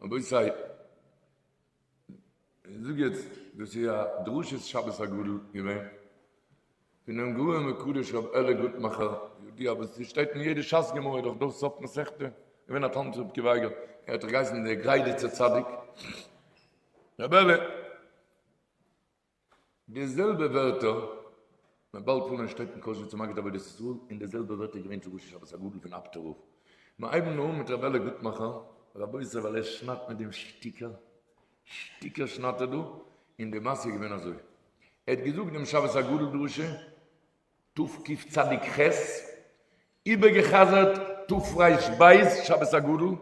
רבותי, איך זאג יעצט, דאס איז א דרשת שבת הגדול געווען, פונעם גאון וקדוש רבי אלי' גוטמאכער, ידוע וואס עס שטייט אין יעדע שס גמרא, דאך דא סוף מסכתא, געווען א תלמיד פון רבי עקיבא אייגער, ער האט דאך געהייסן דער גריידיצער צדיק, רבי אלי'. די זעלבע ווערטער, מען באלד פון שטייט אין קאזשניצער מגיד עבודת ישראל, און די זעלבע ווערטער געווען צו ראשי שבת הגדול פון אפטער רב. מיר הייבן אן מיט ר' אלי' גוטמאכער, רבותי ווייל ער שניידט מיט דעם שטיקער, שטיקער שניידט ער דא, און די מעשה איז געווען אזוי, ער האט געזאגט דעם שבת הגדול דרשה, תקצ"ח, איבערגעחזרט תר"ב שבת הגדול,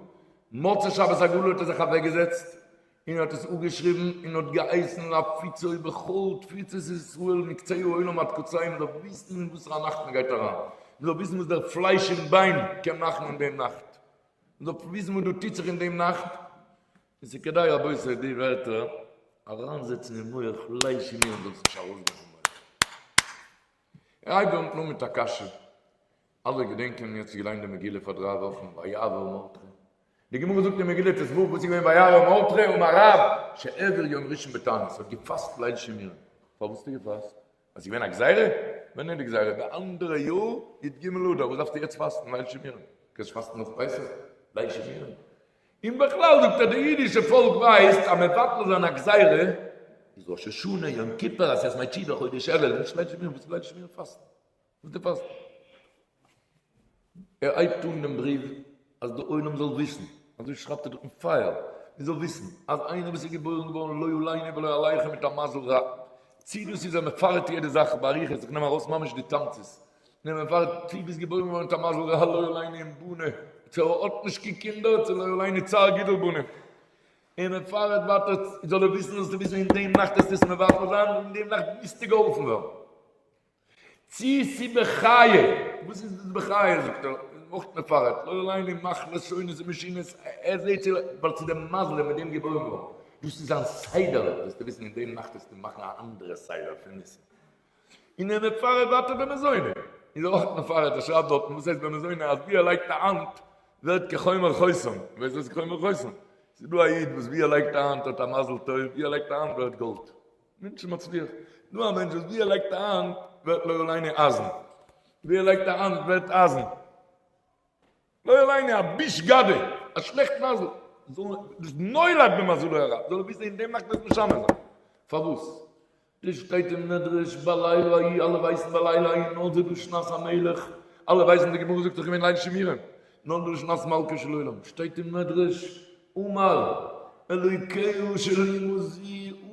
מוצאי שבת הגדול האט ער זיך אוועקגעזעצט און האט עס אפגעשריבן און האט געהייסן להפיצו בכל תפוצות ישראל מקצה העולם עד קצהו מען זאל וויסן אין וואסערע נאכט מען גייט אריין, מען זאל וויסן וואס דער פלייש און ביין קען מאכן אין דעם נאכט, מען זאל וויסן וואס דא טוט זיך אין דעם נאכט, און ס'איז כדאי רבותי די ווערטער אריינזעצן אין מח פלייש און ביין זאל עס נישט ארויסגיין פון מח. ער הייבט אן מיט א קשיא, אלע געדענקען יעצט געליינט די מגילה פאר דריי וואכן ויעבור מרדכי, די גמרא זאגט אין מגילה ט"ו וואס איז געווען ויעבור מרדכי אמר רב שהעביר יום ראשון בתענית האט געפאסט ליל שימורים, פארוואס האסטו געפאסט? ווייל ס'איז געווען א גזירה? ווען איז די גזירה? די אנדערע יאר י"ג אדר, וואס דארפסטו יעצט פאסטן ליל שימורים? קענסט פאסטן נאך פסח ליל שימורים. און בכלל זאגט ער די אידישע פאלק ווייסט אז מבטל זיין א גזירה איז ראש השנה, יום כיפור, עשרת ימי תשובה, חודש אלול, נישט ליל שימורים, וואס איז ליל שימורים פאסטן? וואס די פאסטן? ער הייבט אן דעם בריוו אז די עולם זאל וויסן, אזוי שרייבט ער דארט אין פייער, מען זאל וויסן אז איינער וואס איז געבוירן געווארן לא עלינו ולא עליכם מיט א מזל רע, צי דאס איז ער מפרט יעדע זאך באריכות, איך נעם ארויס ממש די תמצית, נעם מפרט, צי ביסט געבוירן געווארן מיט א מזל רע לא עלינו אין בנה, צו ער האט נישט קיין קינדער, צו לא עלינו צער גידול בנים. און מפרט ווייטער, זאל ער וויסן, זאלסטו וויסן אין דעם נאכט וועסטו עס מבטל זיין, אין דעם נאכט מוזטו געהאלפן ווערן. צי ס'איז בחיי, וואס איז דאס בחיי זאגט ער, איז אויך מפרט, לא עלינו מחלות שונות ומשונות, ער זעט צו, ווייל ס'איז די מזל מיט דעם געבוירן געווארן, דאס איז זיין סדר, זאלסטו וויסן אין דעם נאכט וועסטו מאכן א אנדערע סדר פון ניסים. און ער מפרט ווייטער במזוני, איז ער אויך מפרט, ער שרייבט דארטן וואס הייסט במזוני, אז ווי ער לייגט א האנט ווערט כחומר חותם, ווייסט וואס איז כחומר חותם? ס'איז דא א איד וואס ווי ער לייגט א האנט האט א מזל טוב, ווי ער לייגט א האנט ווערט גאלד. מענטש איז מצליח. דא א מענטש וואס ווי ער לייגט א האנט ווערט לא עלינו אייזן. ווי ער לייגט א האנט ווערט אייזן. לא עלינו א ביש גדה, א שלעכט מזל. זאל דאס נולד במזלו הרע, זאל ער וויסן אין דעם נאכט וועט משנה זיין. פארוואס? דאס שטייט אין מדרש בלילה ההיא, אלע ווייסן בלילה ההיא נולדה שנת המלך, אלע ווייסן די גמרא זאגט דאך געווען ליל שימורים, נולדה שנת מלכו של עולם, שטייט אין מדרש אמר אלוקיה של אומה זו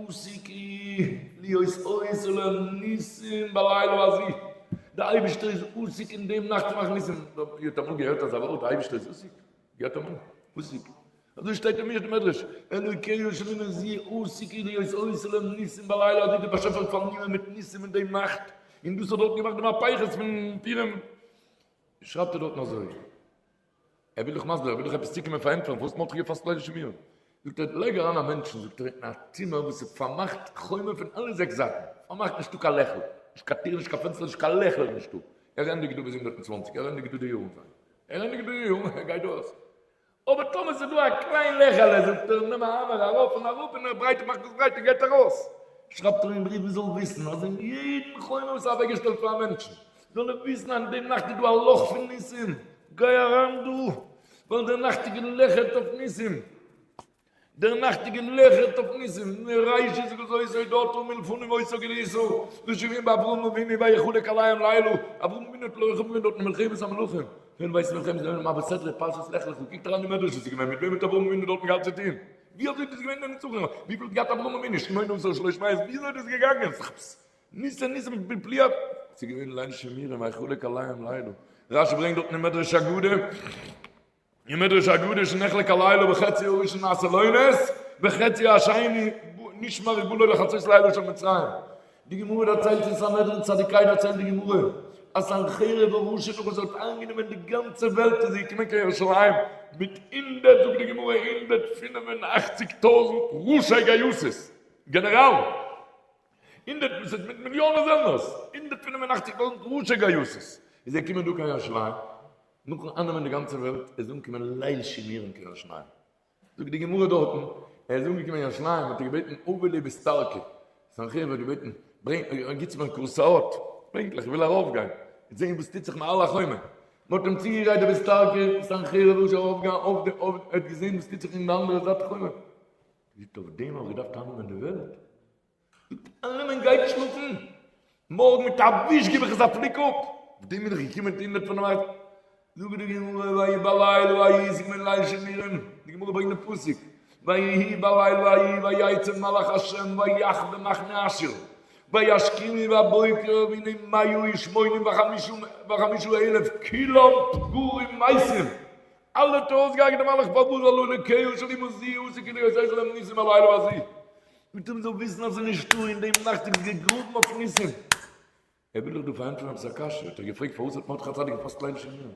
עסוק הוא להיות עושה להם ניסים בלילה הזה, דער אייבערשטער איז עסוק אין דעם נאכט צו מאכן ניסים, איר האט אמאל געהערט אזא ווארט דער אייבערשטער איז עסוק? געהערט אמאל? עסוק? אזוי שטייט אין מדרש, אלוקיה של אומה זו עסוק הוא להיות עושה להם ניסים בלילה הזה, דער באשעפער איז פארנומען מיט ניסים אין דעם נאכט, און דאס האט דארט געמאכט די מהפכות פון פורים, שרייבט ער דארטן אזוי. ער וויל דאך מסביר, ער וויל דאך עפעס צוקומען פארענטפערן פארוואס מ'האט געפאסט ליל שימורים. זאגט ער, לייג אריין א מענטשן, זאגט ער, אין א צימער וואס איז פארמאכט חומה פון אלע זעקס זייטן, פארמאכט, נישטא קיין לעכל, נישט קיין טיר, נישט קיין פענסטער, נישט קיין לעכל איז נישטא. ער ענדיגט דא ביז 120, ער ענדיגט דא די יארן זיינע. ער ענדיגט דא די יארן, ער גייט דא אויס. אבער טאמער ס'איז דא א קליין לעכעלע, זאגט ער, נעם א האמער ארויף און אראפ און ער ברייט מאכט עס ברייט און גייט ארויס. שרייבט ער אין בריוו מ'זאל וויסן אז אין יעדן חומר וואס איז אוועקגעשטעלט פאר א מענטשן, זאל ער וויסן אז אין דעם נאכט איז דא א לאך פון ניסים, גיי אריין דא, ווייל דער נאכט איז געלעכערט אויף ניסים. דער נאכט איז געלעכערט אויף ניסים, מראשית כזאת הודעת ומלפנים אותה גילית, דאס איז געווען ביי אברהם אבינו ויחלק עליהם לילה, אברהם אבינו האט לוחם געווען דארט אין מלחמת המלכים, ווער ווייסט מלחמת המלכים מעביר סדרה פרשת לך לך, קוקט אריין אין מדרש וואס איז געווען, מיט וועם האט אברהם אבינו דארטן געהאט צו טון, ווי אזוי איז דאס געווען דער נצחון, וויפיל האט געהאט אברהם אבינו, שמונה עשר שלוש מאות, ווי אזוי איז דאס געגאנגען, ניסי ניסים בפליאה, ס'איז געווען ליל שימורים ויחלק עליהם לילה, רשי ברענגט דארטן אין מדרש אגדה, אין מדרש אגדה שנחלק הלילה בחצי הראשון נעשה לו נס, בחצי השני נשמר ובא לו לחצות לילה של מצרים. די גמרא דערציילט אין סנהדרין צ"ה דערציילט די גמרא אז סנחריב הרשע נאך וואס ער האט איינגענומען די גאנצע וועלט איז ער געקומען קיין ירושלים מיט הונדערט זאגט די גמרא 185 טויזנט ראשי גייסות גענעראלן הונדערט וואס איז מיט מיליאנען זעלנערס 185 טויזנט ראשי גייסות איז ער געקומען דא קיין ירושלים נאכן אייננעמען די גאנצע וועלט איז אנגעקומען ליל שימורים קיין ירושלים. זאגט די גמרא דארטן, ער איז אנגעקומען אין ירושלים האט ער געבעטן הבו לי ביסתרקי, סנחריב האט געבעטן, ברענג, גיטס מיר כורסאות, בענקלעך, איך וויל ארויפגיין, זען וואס טוט זיך מעל החומה. מען האט אים צוגעגרייט די ביסתרקי, סנחריב איז ארויפגעגאנגען אויף די, אויף, ער האט געזען וואס טוט זיך אין די אנדערע זייט חומה. זאגט אויף דעם האב איך געדארפט אייננעמען די וועלט? זאגט אלעמען גייט שלאפן, מארגן מיט א וויש גיב איך עס א פליק אפ, אויף דעם בין איך געקומען טון די פון די זאגט די גמרא ויהי בלילה ההוא ס'איז געווען ליל שימורים, די גמרא ברענגט די פסוק ויהי בלילה ההוא ויצא מלאך השם ויך במחנה אשור וישכימו בבוקר והנה מאה ושמונים וחמשה אלף כולם פגרים מתים, אלע האט ער אויסגעהרגעט די מלאך פארוואס ווייל אלקיה של אומה זו עשה כי לא עושה להם ניסים הלילה הזה. מיט אים זאל וויסן אז ס'איז נישטא אין דעם נאכט איז געגראבן אויף ניסים. ער וויל דאך דא פארענטפערן עפעס א קשיא, האט ער געפרעגט פארוואס האט מרדכי הצדיק געפאסט ליל שימורים?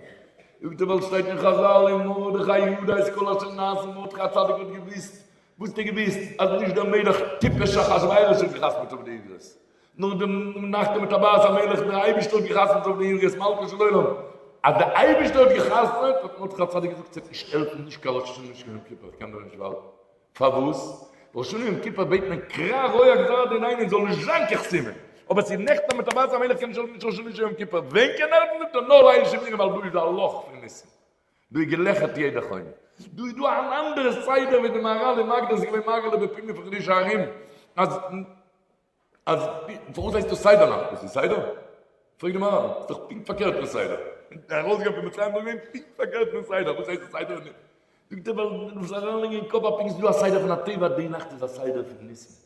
זאגט ער ווייל שטייט אין חזל ומרדכי ידע את כל אשר נעשה מרדכי הצדיק האט געוואוסט, וואס האט ער געוואוסט? אז נישט דער מלך טיפש אחשורוש האט געחתמעט אויף די איגרות, נאר די נחתום בטבעת המלך דער אייבערשטער האט געחתמעט אויף די איגרות מלכו של עולם, אז דער אייבערשטער האט געחתמעט האט מרדכי הצדיק געזאגט ס'וועט נישט העלפן נישט קיין ראש השנה נישט קיין יום כיפור איך קען דא נישט ווארטן. פארוואס? ראש השנה יום כיפור בעט מען קרע רוע גזר דין עינוי זאל נישט זיין קיין חתימה, אבער ס'איז נחתם בטבעת המלך קען נישט העלפן נישט ראש השנה נישט יום כיפור, ווען קען העלפן זאגט ער נאר ליל שימורים ווייל דא איז א לאך פון ניסים, דא איז געלעכערט יעדע חומה, דא איז דא אן אנדערע סדר ווי די מהרל און מגדיר איז געווען מגדיר בפומיה פון חידושי הרים אז אז פארוואס הייסט דאס סדר נאכט? דאס איז סדר? פרעג די מהרל, ס'איז דאך פונקט פארקערט פון סדר. ארויסגיין פון מצרים איז דאך געווען פונקט פארקערט פון סדר, וואס הייסט עס סדר? זאגט ער ווייל דו דארפסט אריינלייגן אין קאפ אז פונקט ס'איז דא א סדר פון הטבע, די נאכט איז א סדר פון ניסים.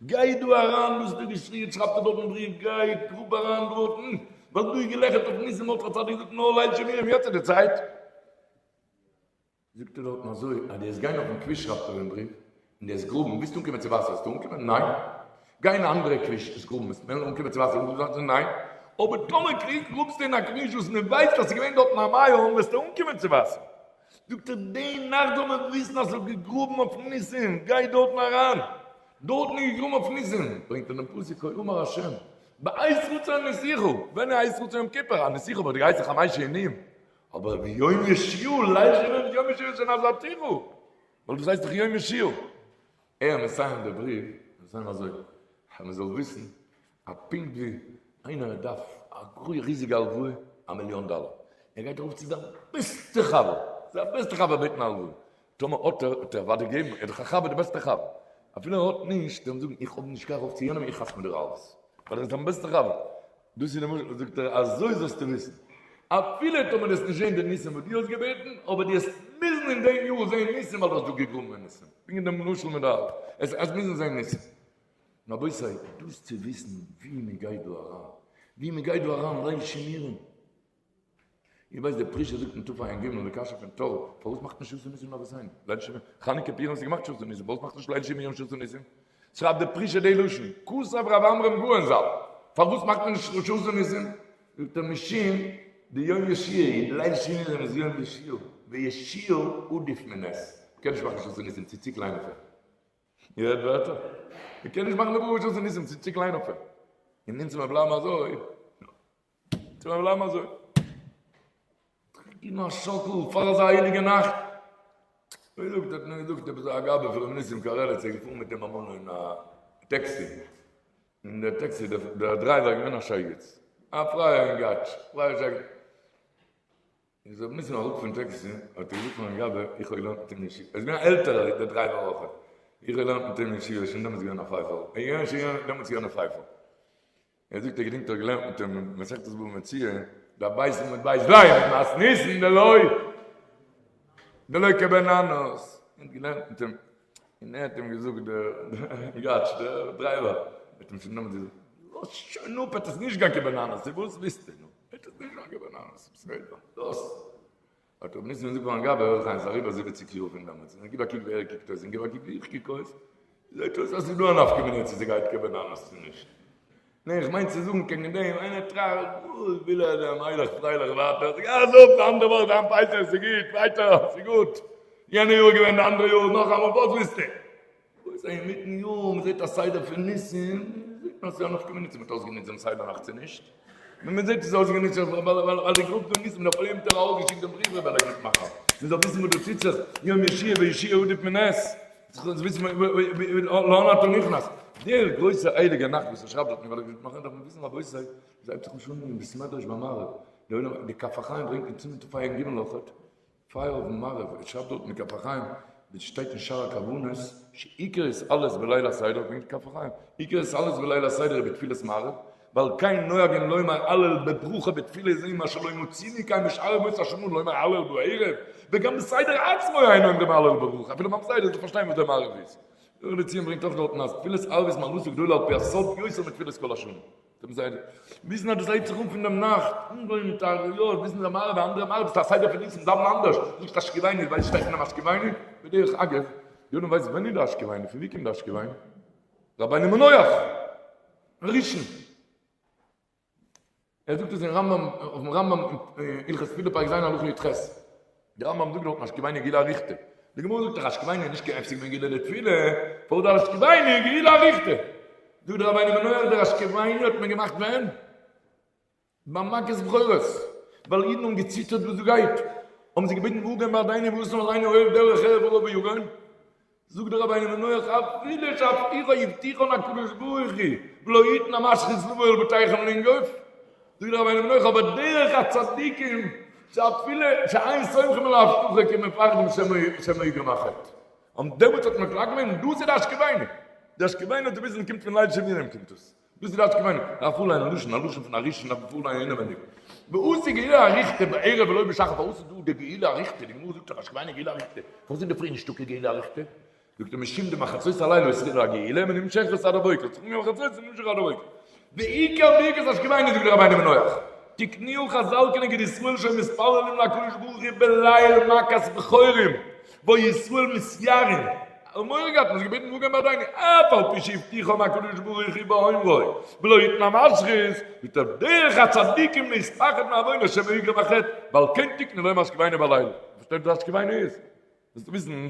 גיי דא אריין, דאס האט ער געשריגן, שרייבט ער דארט אין בריוו, גיי גראב אריין דארטן, ווייל דא איז געלעכערט אויף ניסים, מרדכי הצדיק זאגט נאר ליל שימורים, יעצט איז די צייט. זאגט ער דארטן אזוי, אז דו וועסט גיין אויפן כביש שרייבט ער אין בריוו, און דו וועסט גראבן, ווילסט אנקומען צו וואסער וועסטו אנקומען? ניין. גיי אין א אנדערע כביש וועסט גראבן וועסט מער אנקומען צו וואסער? ניין. אבער טאמער גראבסטו אין א כביש וואס מען ווייסט אז ס'איז געווען דארטן א מעיין וועסטו אנקומען צו וואסער. זאגט ער, די נאכט זאל מען וויסן אז ס'האט געגראבן אויף ניסים, גיי דארטן אריין, דארטן איז געגראבן אויף ניסים, ברענגט ער דעם פסוק כה אמר ה' בעת רצון עניתיך, ווען איז עת רצון יום כיפור, עניתיך וואלט געהייסן חמשה עינויים, אבער ויום ישועה ליל שימורים יום ישועה שנזרתיך, ווייל דאס הייסט דאך יום ישועה. ער מסיים די בריוו, מסיים אזוי, אז מען זאל וויסן אז פונקט ווי איינער דארף א ריזיגע הלוואה, א מיליאן דאלער, ער גייט ארויף צו זיין בעסטע חבר, זיין בעסטע חבר בעטן א הלוואה, טאמער האט ער, וועט ער אוודאי געבן, ער איז דאך א חבר, די בעסטע חבר. אפילו ער האט נישט, וועט ער אים זאגן, איך האב נישט, גיי ארויף צו יענעם, איך חתמ'ע דיר אלעס, ווייל ער איז דיין בעסטע חבר. דאס איז די משל, זאגט ער, אזוי זאלסטו וויסן, אפילו טאמער דו וועסט נישט זען די ניסים וואס דו האסט געבעטן, אבער דו וועסט מוזן אין דעם יאר זען ניסים ווייל דו האסט דא געגראבן אין ניסים. פונקט דעם משל מיט די האלב, עס וועסט מוזן זען ניסים. רבותי, דאס צו וויסן ווי מען גייט דא אריין, ווי מען גייט דא אריין ליל שימורים. איר ווייסט דער פרישה זאגט אין תע"ג די קשיא פון טור, פארוואס מאכט מען שעשה ניסים לאבותינו? ליל שימורים, חנוכה פורים האסטו געמאכט שעשה ניסים, פארוואס מאכסטו נישט ליל שימורים שעשה ניסים? שרייבט דער פרישה די לשון, כתב רב עמרם גאון ז"ל, פארוואס מאכט מען נישט שעשה ניסים? זאגט ער משום דיום ישועה הוא, ליל שימורים איז יום ישועה, וישועה עדיף מנס, מ'קען נישט מאכן שעשה ניסים, ס'איז צו קליין אויף אים. איר הערט ווערטער? מ'קען נישט מאכן די ברכה שעשה ניסים, ס'איז צו קליין אויף אים. און אונז מיר בלייבן אזוי. צו מיר בלייבן אזוי. גיב מיר א שאקל פאר אזא הייליגע נאכט. ווי זאגט האט מיר געזאגט עפעס א גבאי פון ר' ניסים קארעליץ איז געפארן מיט אים אמאל אין א טעקסי, און דער טעקסי דער דרייווער איז געווען א שייגעץ, א פרייער אינגאטש, פרייער שייגעץ. איז ר' ניסים אראפ פון טעקסי, האט ער געזאגט פארן גבאי, איך האב געלערנט מיט אים אין ישיבה, ער איז געווען א עלטערער דער דרייווער אויך, איך האב געלערנט מיט אים אין ישיבה, שוין דעמאלטס געווען א פייפער, ער איז געווען שוין דעמאלטס געווען א פייפער. ער זאגט ער געדענקט ער האט געלערנט מיט אים מסכת בבא מציעא, דף בית עמוד בית ז', מתניתין דלא דלא כבן אנוס, ער האט געלערנט מיט אים, און ער האט אים געזאגט דער יאטש דער דרייווער, האט אים שוין דעמאלטס געזאגט, לאז שוין אפ עט עס נישט גיין כבן אנוס, וואס ווילסטו נו, עט עס נישט גיין כבן אנוס, בסדר, לאז. האט רבי ניסן געזאגט פארן גבאי, הער זיך איין, ס'איז אריבער זיבעציג יאר פון דעמאלטס, און גיב א קוק ווי ער קוקט אויס, און גיב א קוק ווי איך קוק אויס, זעט אויס אז ס'איז דא א נפקא מינה צו ס'גייט כבננות צו נישט. ניין, איך מיין צו זאגן קעגן דעם, איינער טראכט, וואס וויל ער דער מיילעך פרייליך ווייטער, זאג איך, עזוב, די אנדערע וואך דיין פסח, ס'גוט, ווייטער, ס'גוט, יענע יאר איז געווען די אנדערע יאר, נאכאמאל, וואס ווילסטו? וואס אינמיטן יאר מ'זעט א סדר פון ניסים, זעט מען אז ס'איז א נפקא מינה צו מ'האט אויסגענוצט דעם סדר נאכט צו נישט. ווען מ'זעט עס איז אויסגענוצט ווייל ווייל די גרופ פון ניסים נאפאליאן האט ארויסגעשיקט דעם בריוו ר' בערל גוטמאכער. מען זאל וויסן וואס דא טוט זיך, יום ישועה וישועה עדיף מנס, זאלסט וויסן לאן אתה נכנס, דער גרויסער הייליגער נאכט וואס ער שרייבט דארט, דארף מען וויסן רבותי, עס הייבט זיך נישט אן אין בית מדרש ביי מעריב, די עולם, די כף החיים ברענגט אין סימן תע"ג אויכעט, פייער אויפן מעריב, ער שרייבט דארט אין כף החיים, ווי עס שטייט אין שער הכוונות, שעיקר התעלות בליל הסדר, ברענגט כף החיים, עיקר התעלות בליל הסדר איז בתפילת מעריב, ועל כן נוהגין לומר הלל בברכה בתפילה זו מה שלא מצינו כן בשאר ימות השנה לומר הלל בערב, וגם בסדר עצמו אין אומרים הלל בברכה, אפילו ביים סדר זאל פארשטיין וואס דער מעריב איז. אור לציון ברענגט אויך דארטן אז תפילת ערבית מעלתו גדולה על פי הסוד יותר מתפילת כל השנה. דעם סדר. וויסן אז דאס הייבט זיך אן פון דעם נאכט, אנגעהויבן מיט א יא, וויסן דער מעריב א אנדערע מעריב, ס'איז א סדר פון ניסן, דאווען אנדערש, זאגסט השכיבנו, ווייסט שטייט פון דעם השכיבנו? בדרך אגב, די עולם ווייסט ווען איז די השכיבנו, פון ווי קומט די השכיבנו? רבינו מנוח! ראשון! ער זאגט עס אין רמב ם, אויפן רמב ם אין הלכות תפילה פרק ז' הלכה י"ח. דער רמב ם זאגט דארטן השכיבנו גאולה אריכתא. די גמרא זאגט דאך השכיבנו איז נישט קיין הפסק בין גאולה לתפילה, פארוואס דער השכיבנו גאולה אריכתא? זאגט דער רבינו מנוח דער השכיבנו האט מען געמאכט ווען? ביי מכת בכורות, ווייל אידן האבן געציטערט וואס דא גייט, האבן זיי געבעטן והגן בעדנו והשם עלינו אויב דרך חרב ארור ויגון, זאגט דער רבינו מנוח אפילו שהבטיחו הבטיחן הקדוש ברוך הוא ולא יתן המשחית לבוא אל בתיכם לנגוף, זאגט דער רבינו מנוח אבער דרך הצדיקים שאפילו שאין סומכים על ההבטחה כי מפחדים שמא יגרום החטא, און דעמאלטס האט מען קלאר געווען דאס איז די השכיבנו, די השכיבנו האט געוויזן קומט פון ליל שימורים קומט עס. דאס איז דאס געווען א פארליינען לשון, א לשון פון א ראשון דארף מען פארליינען אינעווייניג. ועשו גאולה אריכתא בערב ולא בשחר, פארוואס איז דא די גאולה אריכתא, די גמרא זאגט דאך השכיבנו גאולה אריכתא, פארוואס אינדערפרי נישטא קיין גאולה אריכתא? זאגט ער משום דמחצות הלילה התחילה הגאולה ונמשכת עד הבוקר, האט זיך אנגעהויבן חצות און נמשך עד הבוקר. ועיקר ברכת השכיבנו זאגט דער רבינו מנוח, תקנוה חזל כנגד ישראל שהיו מתפללים להקדוש ברוך הוא בליל מכת בכורים, והיו ישראל מתייראים, האבן מורא געהאט און זיך געבעטן והגן בעדנו, אף על פי שהבטיחם הקדוש ברוך הוא באומרו ולא יתן המשחית, זאגט ער דרך הצדיקים להתפחד מעוונות שמא יגרום החטא, ועל כן תקנו לומר השכיבנו בלילה. פארשטייט וואס השכיבנו איז? זאלסטו וויסן.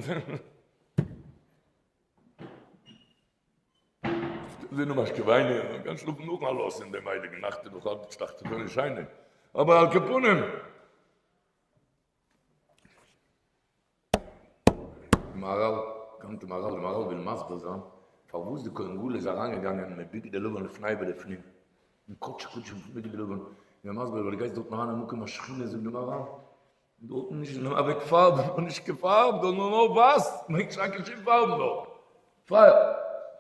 זיי נאר השכיבנו, מען קען שלאפן נאכן עלות אין דעם הייליגן נאכט איז דאך אלץ תורה שיינע, אבער על כל פנים. מהרל, קומט די מהרל, די מהרל וויל מסביר זיין פארוואס די כהן גדול איז אריינגעגאנגען מיט בגדי לבן לפני ולפנים, אין קודש קדשים פון בגדי לבן, איז ער מסביר ווייל דו גייסט דארטן אריין אין מקום השכינה זאגט די מהרל, דארטן נישט נאר אוועק פארבן, און נישט קיין פארב דארט נאר נאר ווייס, מען נישט קיין שום פארבן דארט, פייער.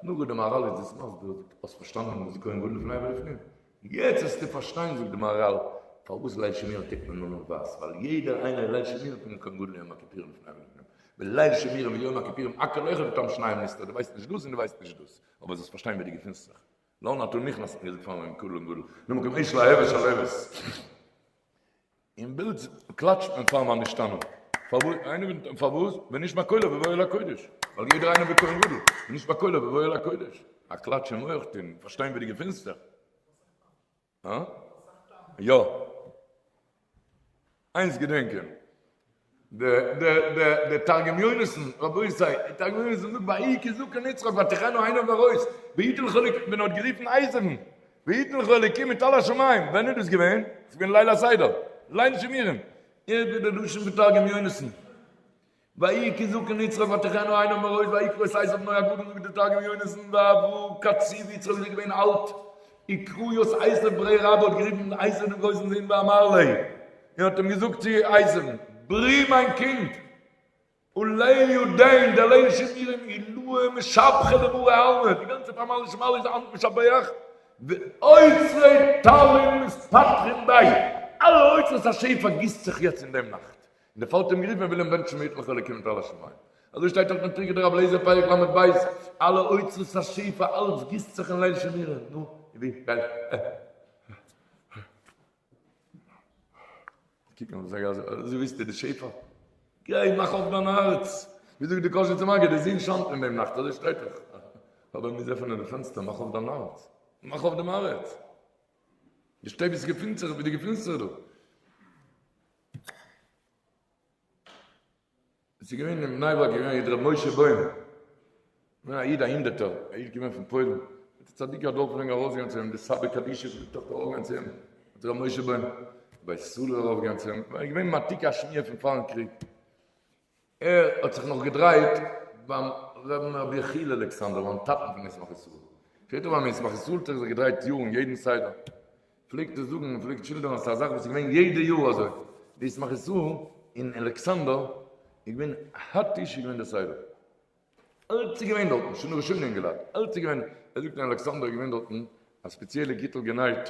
נו גוט די מהרל איז דאס מסביר, האסט פארשטאנען וואס די כהן גדול לפני ולפנים? יעצט וועסטו פארשטיין זאגט די מהרל פארוואס ליל שימורים טוט מען נאר נאך ווייס, ווייל יעדער איינער ליל שימורים פון כהן גדול יום הכיפורים לפני ולפנים, בליל שימורים ויום הכיפורים הכל אחד וטעם שניהם נסתר, דו ווייסט נישט דאס און דו ווייסט נישט דאס, אבער זאלסט פארשטיין ווי דו געפינסט זיך, לאן אתה נכנס האט מען געזאגט פארן כהן גדול, למקום אש להבת שלהבת. אין בילד קלאטשט מען פאר מה נשתנה. פארוואס? איינער וויל פארוואס? ונשמע קולו בבואו אל הקודש. ווייל יעדער איינער ווי כהן גדול. ונשמע קולו בבואו אל הקודש. א קלאטש אין מח טון, פארשטיין ווי דו געפינסט זיך. הא? יא. איינס געדענקען. די די די די תרגום יונתן, רבותי, די תרגום יונתן זאגט ויהי כי זקן יצחק ותכהין עיניו מראות, ויתן לך אלוקים, ווען ער האט גערופן עשו'ן, ויתן לך אלוקים מטל השמים, ווען איז דאס געווען? ס'איז געווען ליל הסדר, ליל שימורים, הערט ווי די לשון פון תרגום יונתן, ויהי כי זקן יצחק ותכהין עיניו מראות ויקרא את עשו בנו הגדול זאגט די תרגום יונתן והוה קציב יצחק איז געווען אלט, וקרא ית עשו בריה רבא האט גערופן עשו דעם גרויסן זון ואמר ליה, און האט אים געזאגט צו עשו'ן, ברי מיין קינד, הלילא דין, דער ליל שימורים עילאה משבחא למרי עלמא, די גאנצע פמליא של מעלה איז היינט משבח, ואוצרי טלין מתפתחין ביה, אלע אוצרות השפע גיסט זיך יעצט אין דעם נאכט, און דערפאר האט אים גערופן ער וויל אים בענטשן ויתן לך אלוקים מטל השמים. אזוי שטייט אויך אין פרקי דרבי אליעזר פרק ל"ב, אלע אוצרות השפע אלץ גיסט זיך אין ליל שימורים, נו, ווי, גיי, אה. קוק און זאג אזוי ווילסטו די שפע? גיי מאך אויף דיין הארץ! ווי זאגט די קאזשניצער מגיד, די זון שיינט אין דעם נאכט, אזוי שטייט דאך. אבער מוז עפענען די פענסטער, מאך אויף דיין הארץ. מאך אויף דעם הארץ. די שטייט ווי עס געפינט זיך, ווי דו געפינסט זיך דא. עס איז געווען אין בני ברק געווען א איד ר' משה בוים, געווען א איד א הונדערטער, א איד געווען פון פוילן, די צדיקי הדור פלעגן ארויסגיין צו אים, די סבא קדישא פלעגט אויך ארויפגיין צו אים, ר' משה בוים, בית ישראל ארויפגיין צו אים, געווען מעתיקי השמועה פון פארן קריג. ער האט זיך נאך געדרייט ביים רבי'ן רבי יחיאל אלכסנדר ביים טאטן פון ישמח ישראל, שפעטער ביים ישמח ישראל האט ער זיך געדרייט יארן יעדן סדר, פלעגט ער זאגן און פלעגט שילדערן אז ס'איז א זאך וואס איז געווען יעדע יאר אזוי, די ישמח ישראל אין אלכסנדר איז געווען האטיש איז געווען די סדר. אלץ איז געווען דארטן, שנה ראשונה אינגעלייט, אלץ איז געווען, ער זאגט אין אלכסנדר איז געווען דארטן א ספעציעלע גיטל גענייט,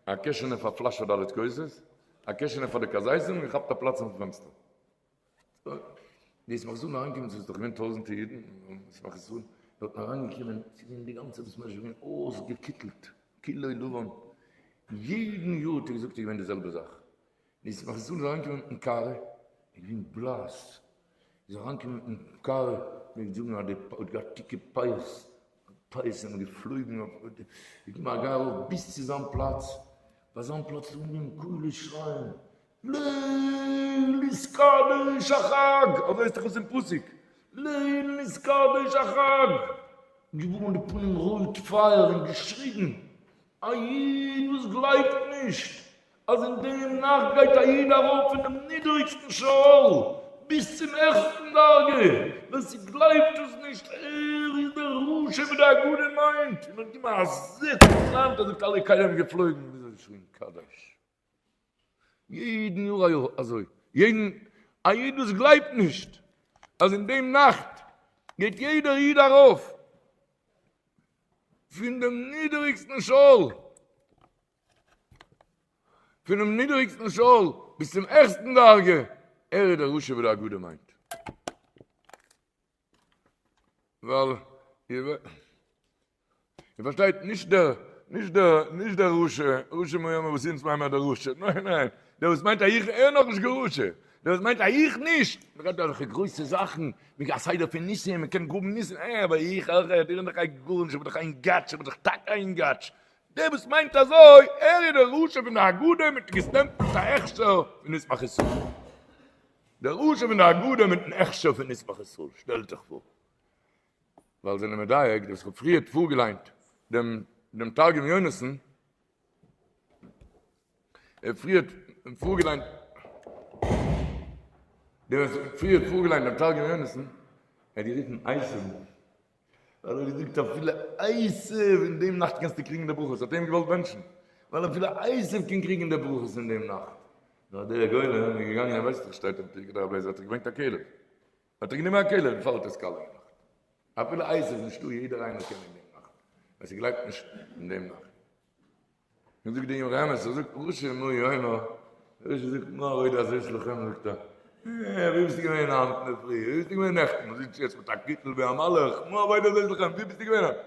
א קעשענע פאר פלאש פאר ד' כוסות, א קעשענע פאר די כזיתים און געכאפט א פלאץ אויפן פענסטער. די ישמח ישראל אריינגעקומען, ס'איז דאך געווען טויזענטער אידן, ישמח ישראל דארטן אריינגעקומען, ס'איז געווען די גאנצע בית מדרש איז געווען אויסגעקיטלט, כולו לבן, יעדן יאר האט ער געזאגט איז געווען די זעלבע זאך, די ישמח ישראל איז אריינגעקומען מיטן קערה, איז געווען בלאס, איז אריינגעקומען מיטן קערה, פלעגט זאגן אז די האט געהאט דיקע פאות, פאות זענען געפלויגן אויף, איז געקומען א גיי ארויף ביז צו זיין פלאץ, ביי זיין פלאץ האט אנגעהויבן קולות שרייען, ליל התקדש החג, אזוי איז דאך עס אין פסוק, ליל התקדש החג, געווארן די פנים רויט פייער און געשריגן, א איד וואס גלייבט נישט אז אין דעם נאכט גייט א איד ארויף פונעם נידעריגסטן שאול ביז צום העכסטן דרגה, ווער ס'גלייבט עס נישט ער איז דער רשע ווי די הגדה מיינט, און האט געגעבן א זעץ אין האנט אזוי אלע כלים געפלויגן ביז ער האט געשריגן קדש. יעדן יאר א יאר אזוי, יעדן, א איד וואס גלייבט נישט אז אין דעם נאכט גייט יעדער איד ארויף פון דעם נידעריגסטן שאול, פונעם נידעריגסטן שאול ביז צום העכסטן דרגה, ער איז דער רשע ווי די הגדה מיינט. ווייל איר פארשטייט, נישט דער, נישט דער, נישט דער רשע, רשע מי יאמר וואס אונז מיינען מיר דער רשע, ניין ניין, דער וואס מיינט א איך, ער איז נאכנישט קיין רשע, דער וואס מיינט א איך נישט, מען רעדט דא אזעלכע גרויסע זאכן, מען א סדר פון ניסים, מען קען גראבן ניסים, אה, אבער איך, איך, איך בין דאך א גארנישט, איך בין דאך א אינגאטש, איך בין דאך טאקע א אינגאטש, דער וואס מיינט אזוי, ער איז דער רשע פון די הגדה מיט געסטעמפלט א הכשר פון ישמח ישראל. דער רשע פון די הגדה מיטן הכשר פון ישמח ישראל, שטעלט זיך פאר. ווייל זענען מדייק, דאס כ'האב פריערט פארגעליינט דעם דעם תרגום יונתן, ער פריערט פארגעליינט דער וואס פריערט פארגעליינט דעם תרגום יונתן, ער האט גערופן עשו ווייל ער האט געזאגט אפילו עשו אין דעם נאכט קענסטו קריגן די ברכות, האט ער אים געוואלט בענטשן, ווייל אפילו עשו קען קריגן די ברכות אין דעם נאכט. נאר דער גולם איז געגאנגען, ער ווייסט דאך שטייט אין פרקי דרבי אליעזר, האט ער געברענגט א כלב, האט ער גענומען א כלב און פארט עס קאלע געמאכט. אפילו עשו איז נישטא, יעדער איינער קען אין דעם נאכט, ווער ס'גלייבט נישט אין דעם נאכט. און זאגט די אמרי אמת, ער זאגט רשע מה יאמר, רשע זאגט מה העבודה הזאת לכם, זאגט ער, אה, ווי ביסטו געווען היינט אינדערפרי, ווי ביסטו געווען נעכטן, וואס זיצסטו יעצט מיט א קיטל ווי א מלאך, מה העבודה הזאת לכם, ווי ביסטו געווען היינט?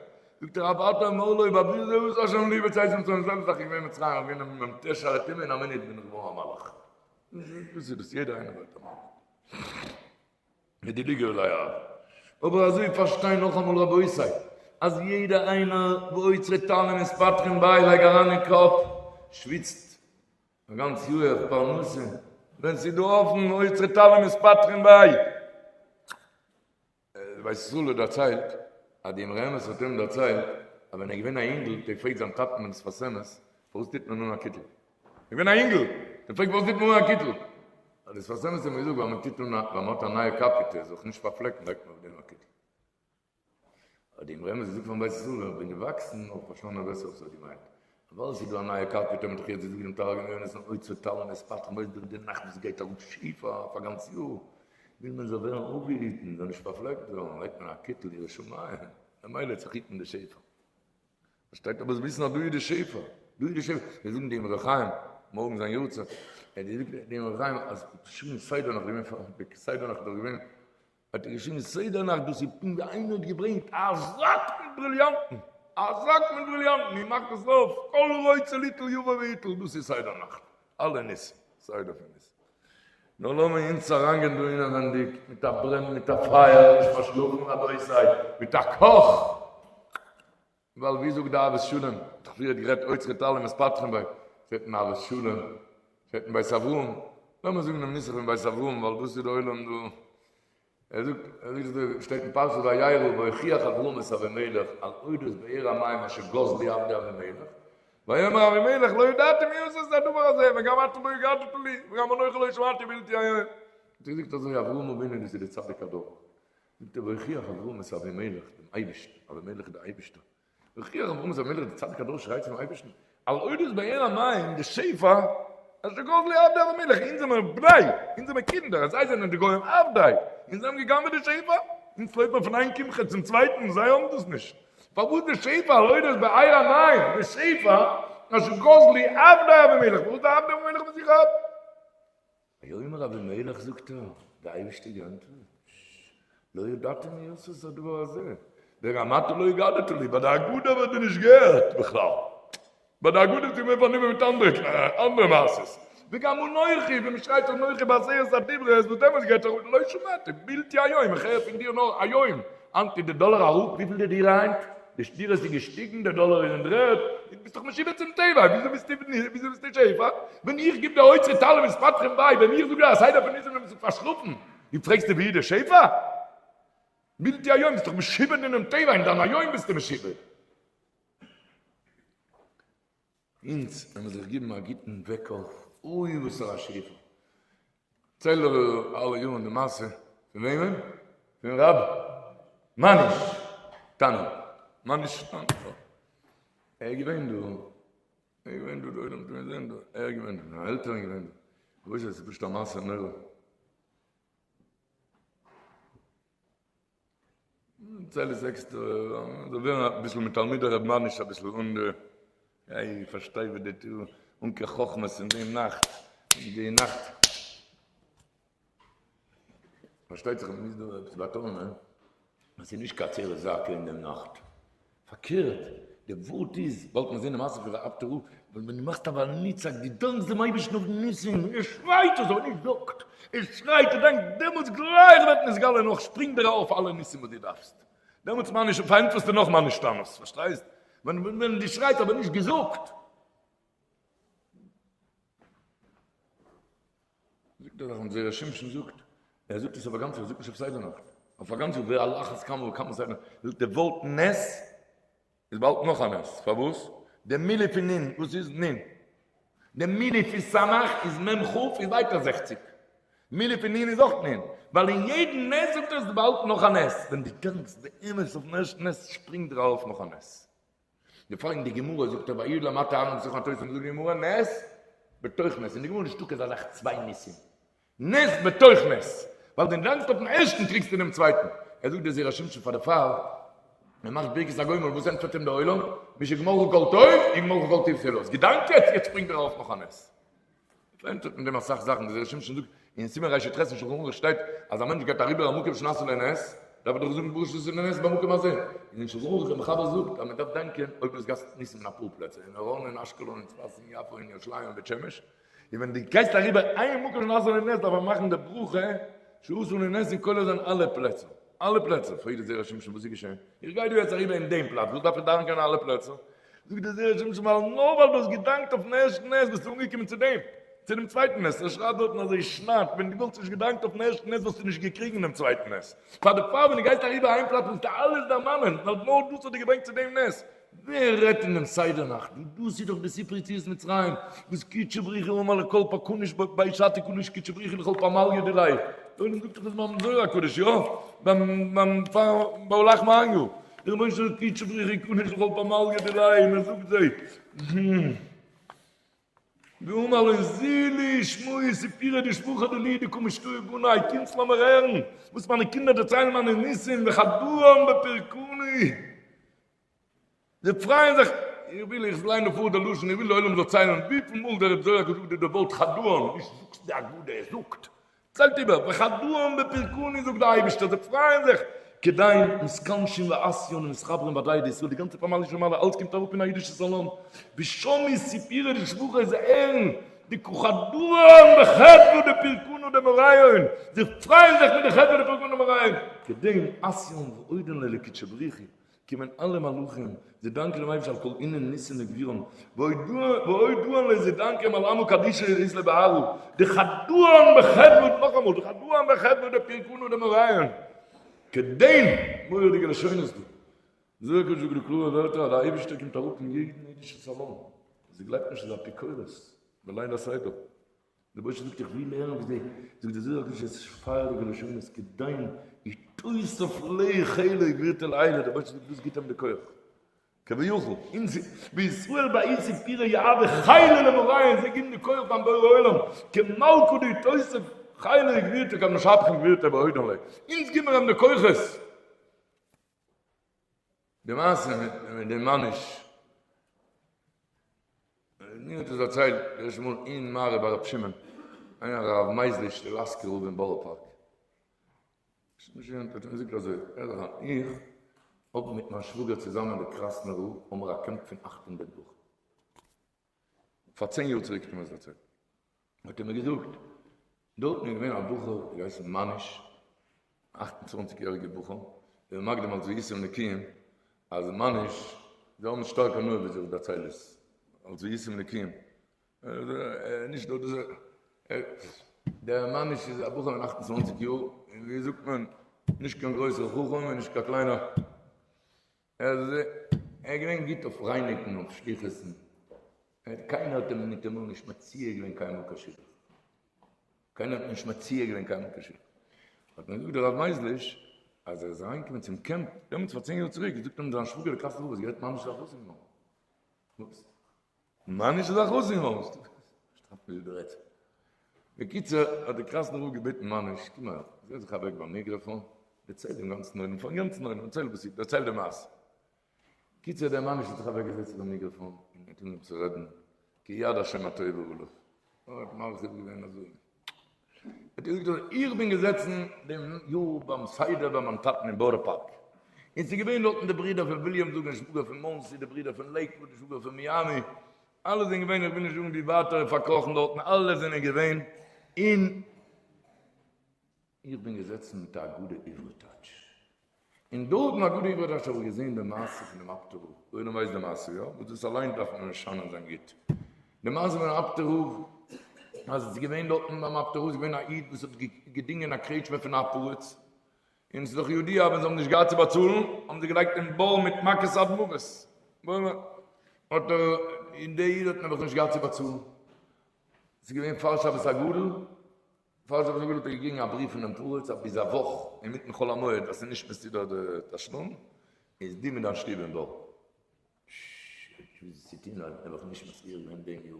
זאגט ער, אף אתה אמור לו, בעבור זה עשה השם לי בצאתי ממצרים, זעלבע זאך איז געווען אין מצרים, איך בין געווען מ"ט שערי טומאה, אין א מינוט בין איך געווארן א מלאך. וואס איז דאס, יעדער איינער ווערט א מלאך. מיט די ליגע אולי א. אבער אזוי פארשטיין נאכאמאל רבותי, אז יעדער איינער ואוצרי תלין מתפתחין ביה לייג אריין אין קאפ, שוויצט א גאנץ יאר אויף פרנסה, ווען ס'איז דא אפן אוצרי תלין מתפתחין ביה. בית ישראל האט דערציילט אז די אמרי אמת האט אים דערציילט אז ווען ער איז געווען א אינגל האט ער געפרעגט זיין טאטן דעם שפת אמת פארוואס טוט מען אן א קיטל? איך בין א אינגל, דו פרעגסט פארוואס טוט מען אן א קיטל? האט דער שפת אמת אים געזאגט ווייל מען טוט אן א, ווייל מען האט א נייע קאפיטע, זאל זיך נישט פארפלעקן לייגט מען אויף דעם א קיטל. האט די אמרי אמת געזאגט פארן בית ישראל ווען איך בין געוואקסן האב איך פארשטאנען בעסער וואס ער האט געמיינט. ווייל עס איז דא א נייע קאפיטע האט מען דאך יעצט געזאגט דעם תרגום יונתן אוצר תלין מתפתחין ביה דורך די נאכט וואס גייט אראפ שפע אויף א גאנץ יאר, וויל מען זאל ווערן אפגעהיטן, זאל נישט פארפלעקט ווערן, לייגט מען א קיטל ירא שמים, ממילא וועט זיך היטן די שפע. פארשטייט אבער וויסן אז דא איז די שפע, דא איז די שפע, זיי זאגן די אמרי חיים, מארגן זיין יארצייט, ער האט געזאגט די אמרי חיים אז געשריגן סדר נאכט געווען פאר די סדר נאכט איז געווען, האט ער געשריגן סדר נאכט דאס איז פונקט ווי איינער האט געברענגט א זאק מיט בריליאנטן, א זאק מיט בריליאנטן, און מאכט עס אויף, כל רוצה ליטול יבוא ויטול, דאס איז סדר נאכט, אלע ניסים, סדר פון ניסים. נאר לאמיר אונז אריינגיין דא אינעווענדיג מיט א ברען מיט א פייער, נישט פארשלאפן רבותי, מיט א קאך, ווייל ווי זאגט די אהבת שלום, האט דאך פריערט גערעדט אוצרי תלין מתפתחין ביה, שטייט אין אהבת שלום, שטייט אין בית אברהם, לאמיר זאגן דעם נוסח פון בית אברהם ווייל דאס איז די עולם דא, ער זאגט, ער זאגט אזוי, שטייט אין פרשת וירא והוכיח אברהם את אבימלך על אודות באר המים אשר גזלו עבדי אבימלך, ויאמר אבימלך לא ידעתי מי עשה את הדבר הזה וגם אתה לא הגדת לי וגם אנכי לא שמעתי בלתי היום. האט ער געזאגט אזוי אברהם אבינו דאס איז די צדיק הדור, זאגט ער והוכיח אברהם את אבימלך דעם אייבערשטן, אבימלך איז דער אייבערשטער, והוכיח אברהם את אבימלך דער צדיק הדור שרייט צום אייבערשטן, על אודות באר המים די שפע אשר גזלו עבדי אבימלך, אונז זעמער בני, אונז זעמער קינדער, זיי זענען די גוים עבדי, אונז האבן געגנבעט די שפע, אונז לויפט מען פון איין קמחא צום צווייטן, זיי האבן דאס נישט, פארוואס די שפע על אודות באר המים די שפע אשר גזלו עבדי אבימלך, פארוואס די עבדי אבימלך האבן זיך אב. ויאמר אבימלך זאגט ער, די אייבערשטער געענטפערט, לא ידעתי מי עשה את הדבר הזה, וגם אתה לא הגדת לי, ביי די הגדה האב איך דיר נישט געהערט בכלל, ביי די הגדה ביסטו געווען פארנומען מיט אנדערע אנדערע מעשות, וגם אנכי, ווען מען שרייט אנכי בעשרת הדיברות, וואס דעמאלטס גייט ארויף, לא שמעתי, בלתי היום, איך הער פון דיר נאר היום, היינט איז די דאלער אראפ, וויפיל די דירה היינט? די דירות איז געשטיגן, די דאלער איז אין דר'ערד, דו ביסט דאך משועבד צום טבע, וויאזוי ביסטו וויאזוי ביסטו שפע? ווען איך גיב דיר אוצר תעלה וספתחין ביי, ווען איך זאג דיר א סדר פון ניסים ווען ביסטו פארשלאפן, דו פרעגסט ווי איז די שפע? בלתי היום, ביסט דאך משועבד אינעם טבע, אין דיין היום ביסטו משועבד. אונז וועלן מיר זיך גיבן א גוטן וועק אויף, אוי וואסערע א שפע. דערצייל אלע יארן די מעשה פון וועמען? פון ר' מאניש טענער, מאניש טענער, ער איז געווען דא, ער איז געווען דא, די עולם האט אים געזען דא, ער איז געווען דא, זיינע עלטערן געווען דא, רבותי עס איז פשוט א מעשה נורא. דערצייל עס עקסטער, זאל ווערן אביסל מתלמידי ר' מאניש אביסל אן די, איך פארשטיי ווי די טו אן קיין חכמות אין דעם נאכט, אין די נאכט. פארשטייט זיך מ'מוז דא עפעס באטאנען אז ס'איז נישט קיין עצרת זעקה אין דעם נאכט. פארקערט, די ווארט איז, באלד מיר זעהן די מעשה פון ר' אפטער רב, ווייל ווען דו מאכסט א ונצעק, דו דאנקסט דעם אייבערשטן אויף די ניסים, ער שרייט אזוי, נישט זאגט, ער שרייט, ער דאנקט, דעמאלטס גלייך ווערט נתגלה נאך, שפרינגט דיר ארויף אלע ניסים וואס דו דארפסט, דעמאלטס מה נשתנה, פארענטפערסטו נאך מה נשתנות, פארשטייסט? ווען דו שרייסט אבער נישט געזאגט. זאגט ער דאך זרע שמשון זאגט, ער זאגט עס אויף א גאנץ יאר, ער זאגט נישט אויף סדר נאכט, אויף א גאנץ יאר ועל אחת כמה וכמה סדר נאכט, זאגט די ווארט נס איז באלד נאך א נס, פארוואס? די מילוי פון נ', וואס איז נ'? די מילוי פון סמך איז מ' כ' איז ווייטער זעכציג, מילוי פון נ' איז אויך נ', ווייל אין יעדן נס זאגט ער עס איז באלד נאך א נס, ווען דו דאנקסט באמת אויפן ערשטן נס שפרינגט דיר ארויף נאך א נס. דערפאר אין די גמרא זאגט ער וירד למטה אהרן בתוך מטוס זאגט די גמרא נס בתוך נס, אין די גמרא נישטא קיין אזא זאך צוויי ניסים, נס בתוך נס, ווייל ווען דאנקסט אויפן ערשטן קריגסטו דעם צווייטן, ער זאגט דער זרע שמשון פאר דערפאר מען מאכט ברכת הגומל וואס ענטפערט אים דער עולם משגמרך כל טוב יגמרך כל טוב סלה, האסט געדאנקט יעצט יעצט שפרינגט דיר ארויף נאך א נס. פארענטפערט מיט דעם אסאך זאכן, דער זרע שמשון זאגט אין סימן רי"ח אין שלחן ערוך שטייט אז א מענטש גייט אריבער א מקום שנעשה לו נס, דארף ער דאך זאגן ברוך שעשה לי נס במקום הזה, און אין שלחן ערוך דער מחבר זאגט אז מען דארף דאנקען אויב דו האסט געהאט ניסים אין אפאר פלעצער, אין מירון אין אשקלון אין צפת אין יפו אין ירושלים אין בית שמש, און ווען דו גייסט אריבער איין מקום שנעשה לו נס דארף מען מאכן די ברכה שעשה לי נס און כולל זיין אלע פלעצער, אלע פלעצער, פרעגט דער זרע שמשון וואס איז געשען? איך גיי דא יעצט אריבער אין דעם פלאץ, וואס דארף איך דאנקען אין אלע פלעצער? זאגט דער זרע שמשון ווייל נאר ווייל דו האסט געדאנקט אויפן ערשטן נס ביסטו אנגעקומען צו דעם, צו דעם צווייטן נס, ער שרייבט דארטן אזוי שטארק, ווען דו וואלסט נישט געדאנקט אויפן ערשטן נס וואלסטו נישט געקריגן דעם צווייטן נס, פאר דערפאר ווען דו גייסט אריבער איין פלאץ מוזטו אלעס דערמאנען, ווייל נאר דאס האט דיר געברענגט צו דעם נס. ווער רעדט אין דעם סדר נאכט, וואס דאס איז דאך די סיפור יציאת מצרים, וואס קודשא בריך הוא אמר לכל פקניש בי שתי קדיש קודשא בריך הוא לכל פמליא דיליה, דער עולם זאגט דאך עס ביים זוהר הקדוש, יא? ביים ביים פאר ביי הא לחמא עניא. דער רבונו של עולם קודשא בריך הוא קדיש לכל פמליא דיליה און ער זאגט זיי ואמר לון זילו שמעו סיפורא דשבחא דילי דקא משתעי בני קומטס לאמיר הערן וואס מיינע קינדער דערציילן מיינע ניסים וחדאן בפורקני זיי פרייען זיך, איך וויל איך ליין דא פאר די לשון, איך וויל די עולם זאל ציילן וויפיל מאל דער רב זוהר האט געזאגט די ווארט חדאן, נישט זאגסט די הגדה, ער זאגט, ציילט איבער, וחדאן בפורקני זאגט די אייבערשטער, זיי פרייען זיך, כדין מתכנשין ואתיין ומתחברין בהדיה דישראל, די גאנצע פמליא של מעלה אלץ קומט אראפ אין א אידישע סאלאן, ושמעו סיפורא דשבחא זיי הערן דקא חדאן בחדוה דפורקנא דמריון, זיי פרייען זיך מיט די חדוה דפורקנא דמריון, כדין אתיין ואודין ליה לקודשא בריך הוא, קומען אלע מלאכים, זיי דאנקען דעם אייבערשטן על כל אינון ניסין וגבורין, ואודאן ליה זיי דאנקען על עמא קדישא אית ליה בארעא, דחדאן בחדוה, נאכאמאל, דחדאן בחדוה דפורקנא דמריון, כדין, מורא'דיגע לשונות דא, זוהר הקדוש זאגט דא קלארע ווערטער אז דער אייבערשטער קומט אראפ אין יעדן אידישן סאלאן, זי גלייבט נישט ס'איז אפיקורס, בליל הסדר. דער באשעפער זאגט איך וויל הערן ווי זיי, זאגט דער זוהר הקדוש עס איז פייערדיגע לשונות כדין יתוסף ליה חילא וגבירתא לעילא, דער באשעפער זאגט דאס גיט אים די כח, כביכול, אונז בישראל באיסי פירא יהבה חילא למוריין, זיי גיבן די כח פארן בורא עולם, כמלכא דיתוסף חילא וגבירתא כמשבחין גבירתא בהודן ליה, אונז גיבן מיר אים די כוחות. די מעשה מיט דעם מאניש, מיר האט עס דערציילט די ערשטע מאל אין מערה ביי ר' שמעון, איינער הרב מייזליש דער לאסקער רב אין בארא פארק, האט ער געזאגט אזוי, הער זיך איין, איך האב מיט מיין שוואגער צוזאמען דער קראסנער רב האבן מיר א קעמפ פון 800 בחורים, פאר צען יאר צוריק האט ער מיר עס דערציילט, האט ער מיר געזאגט, דארטן איז געווען א בחור געהייסן מאניש, 28 יעריגע בחור, דער מקדים אלס והייתם נקיים, אז מאניש, זיי האבן שטארק הנאה ווי זיך דערצייל עס, אלס והייתם נקיים, נישט נאר דאס, דער מאניש איז א בחור פון 28 יאר, און ווי זאגט מען, נישט קיין גרויסער חכם און נישט קיין קליינער, ער איז געווען גוט אויף רייניגן אויף שליחות'ן, קיינער האט אים ניטאמאל נישט מציע געווען קיינמאל קיין שידוך, קיינער האט נישט מציע געווען קיינמאל קיין שידוך, האט מיר געזאגט דער רב מייזליש אז ער איז אריינגעקומען צום קעמפ דעמאלטס פאר צען יאר צוריק, זאגט אים זיין שוואגער דער קאסטער רב איז גערעדט ממש א חתן געווארן, וואס? מאניש איז א חתן געווארן? שטאפ נישט דו רעדסט. בקיצור האט דער קראסנער רב געבעטן מאניש, קום אהער, זעץ זיך אוועק ביים מיקראפאן, דערצייל דעם גאנצן עולם, פארן גאנצן עולם, דערצייל וואס איז, דערצייל די מעשה. קיצור דער מאניש האט זיך אוועק געזעצט ביים מיקראפאן און האט אנגעהויבן צו רעדן, כי יד השם הטובה עליו. ער האט מרחיב געווען אזוי. האט ער געזאגט אזוי, איך בין געזעצן דעם יאר ביים סדר ביי מיין טאטן אין בארא פארק, און ס'איז געווען דארטן די ברידער פון וויליאמסבורג און שוואגער פון מאנסי, די ברידער פון לעיקוואוד, די שוואגער פון מיאמי, אלע זענען געווען, איך וויל נישט זאגן ווי ווייטער פארקראכן דארטן, אלע זענען געווען, און איך בין געזעצן מיט א הגדה עברי טייטש, און דארט אין הגדה עברי טייטש האב איך געזען די מעשה פונעם אפטער רב, דער עולם ווייסט די מעשה, יא? וואס דאס אליין דארף מען משנה זיין גוט, די מעשה פונעם אפטער רב, אז עס איז געווען דארטן ביים אפטער רב איז געווען א איד וואס האט געדינגען א קרעטשמע פון א פרץ, און ס'איז דאך ידוע אז ווען זיי האבן נישט געהאט צו באצאלן האבן זיי געלייגט אין בור מיט מכות עד מוות, האט ער, און דער איד האט נעבעך נישט געהאט צו באצאלן, ס'איז געווען פאר שבת הגדול, פאר שבת הגדול האט ער געקריגן א בריוו פונעם פרץ אז ביז א וואך אינמיטן חול המועד אז ס'איז נישט מסודר די תשלום איז דו מיט דיין שטוב אין בור. וואס צו טון האט נעבעך נישט מצליח געווען דעם יאר,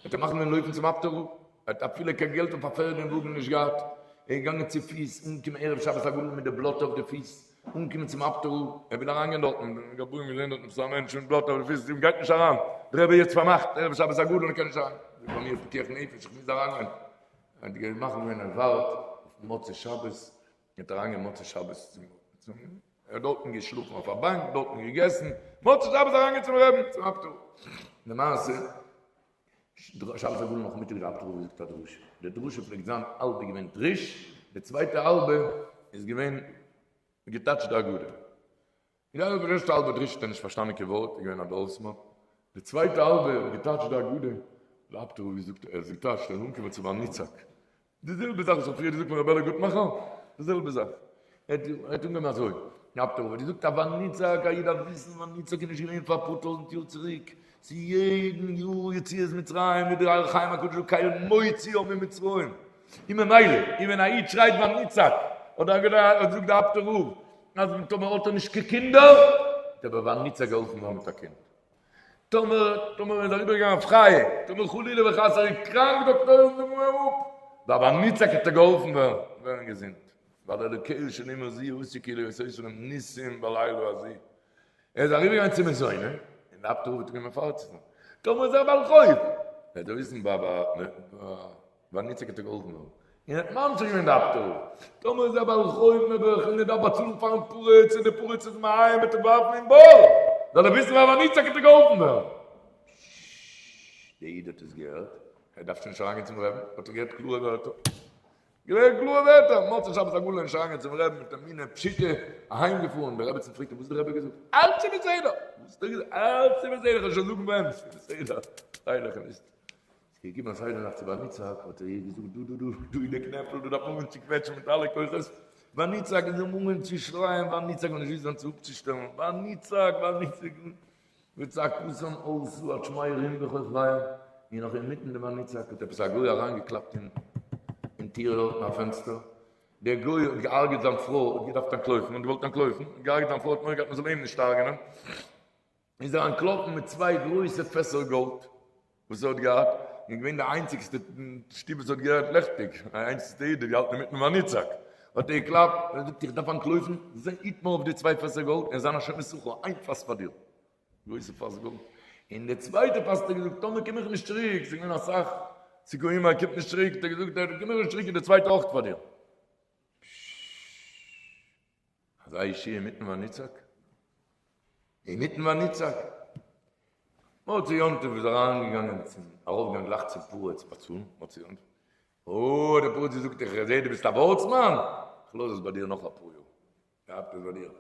האט ער מחליט געווען לויפן צום אפטער רב, ער האט אפילו קיין געלט אויף א פערד און וואגן נישט געהאט, ער איז געגאנגען צו פיס, אנגעקומען ערב שבת הגדול מיט די בלאטע אויף די פיס, אנגעקומען צום אפטער רב, ער וויל אריינגיין דארטן, די גבאים געזען דארטן עפעס א מענטש מיט בלאטע אויף די פיס, גייט נישט אריין, דער רבי איז יעצט פארמאכט, ערב שבת הגדול ער קען נישט אריין, זאגט ביי מיר פיקוח נפש איך מוז אריינגיין, ער האט געמאכט געווען ער ווארט אויף מוצאי שבת, ער האט אריינגעגאנגען מוצאי שבת צום ער האט דארטן געשלאפן אויף א באנק, דארטן געגעסן, מוצאי שבת אריינגיין צום רעבן, צום אפטער רב. למעשה, שבת הגדול נאכמיטאג האט דער אפטער רב געזאגט א דרשה, די דרשה פלעגט זיין האלב איז געווען דרוש, די צווייטע האלבע איז געווען געטייטשט די הגדה. די ערשטע האלבע דרוש האט ער נישט פארשטאנען קיין ווארט, איז געווען א דארפסמאן. די צווייטע האלבע געטייטשט די הגדה, דער אפטער רב געזאגט, ער האט געטייטשט, ער איז אנגעקומען צו ונצעק, די זעלבע זאך וואס איך האב פריער געזאגט פון רבי אלי' גוטמאכער, די זעלבע זאך. ער האט אנגעהויבן אזוי, דער אפטער רב האט געזאגט א ונצעק, א איד דארף וויסן ונצעק איז נישט געווען פאר אפאר טויזנט יאר צוריק, ס'איז יעדן יאר יציאת מצרים ווי דער אור החיים הקדוש זאגט קל מוציא ממצרים, און ממילא, און ווען א איד שרייט ונצעק, אדער זאגט דער אפטער רב אז טאמער האט ער נישט קיין קינדער, וועט ער ביי ונצעק געהאלפן ווערן מיט א קינד. טאמער טאמער איז אריבערגעגאנגען אויף חיה, טאמער חלילה וחס ער איז קראנק דאקטוירים זאגן אים אפ, ביי ונצעק וועט ער געהאלפן ווערן ווערן געזונט, ווייל אלוקיו של אומה זו עשו כאילו עושה להם ניסים בלילה הזה. ער איז אריבערגעגאנגען צו מזוני, און די אפטער רב האט אנגעהויבן מפרט צו זיין, טאמער איז ער א בעל חוב, וועט ער וויסן ביי ונצעק וועט ער געהאלפן ווערן. און האט ממשיך געווען די אפטער רב, טאמער איז ער בעל חוב נעבעך און ער דארף באצאלן פארן פריץ און די פריץ איז מאיים וועט אים ווארפן אין בור, זאל ער וויסן ביי ונצעק וועט ער געהאלפן ווערן. די איד האט עס געהערט, ער דארף שוין נישט אריינגיין צום רעבן, האט ער געהערט קלארע ווערטער. געהערט קלארע ווערטער, מוצאי שבת הגדול נישט אריינגיין צום רעבן מיט אמונה פשוטה, אהיים געפארן, די רעבעצין פרעגט אים וואס האט די רבי געזאגט? אלץ איז בסדר! וואס האט ער געזאגט? אלץ איז בסדר, איך וועל שוין זאגן ווען, ס'איז בסדר, פרייליך און לוסטיג. ס'איז געקומען א סדר נאכט צו ונצעק, האט ער איר געזאגט, דא דא דא, דא איז די קנעפל, דא דארף מען אנהויבן צו קוועטשן מיט אלע כוחות, ונצעק, און זיי האבן אנגעהויבן צו שרייען ונצעק, און נישט געוואוסט ווען צו אפצושטעלן, ונצעק, ונצעק, וצעקתם עלתה עד שמי רום בכוכביהם. און נאך אינמיטן די ונצעק האט עפעס א גוי אריינגעקלאפט אין טיר דארטן א פענסטער, דער גוי האט געהארגעט זיין פרוי, האט געדארפט אנטלויפן, האט געוואלט אנטלויפן, האט געהארגעט זיין פרוי, האט מורא געהאט מען זאל אים נישט הרג'נען, איז ער אנטלאפן מיט צוויי גרויסע פעסער גאלד וואס ער האט געהאט, און געווען די איינציגסטע שטוב וואס האט געהערט לעכטיג, די איינציגסטע איד האט געהאלטן אינמיטן ונצעק, האט ער געקלאפט, ער האט געזאגט איך דארף אנטלויפן, זע היט מיר אויף די צוויי פעסער גאלד, און זיין א שומר שכר, איין פאס פאר דיר. גרויסע פאס גאלד, און די צווייטע פאס האט ער געזאגט טאמער קום איך נישט צוריק, ס'איז געווען אסאך סיכויים ער קומט נישט צוריק, האט ער געזאגט טאמער קום איך נישט צוריק איז די צווייטע אויך פאר דיר. אזא ישועה אינמיטן ונצעק? אינמיטן ונצעק? מוצאי יום טוב איז אריינגעגאנגען צום, ארויפגעגאנגען גלייך צום פריץ באצאלן, מוצאי יום טוב, אוי האט דער פריץ געזאגט איך זעה דו ביסט א ווארטסמאן, איך לאז עס ביי דיר נאך אפאר יאר. געהאט עס ביי דיר.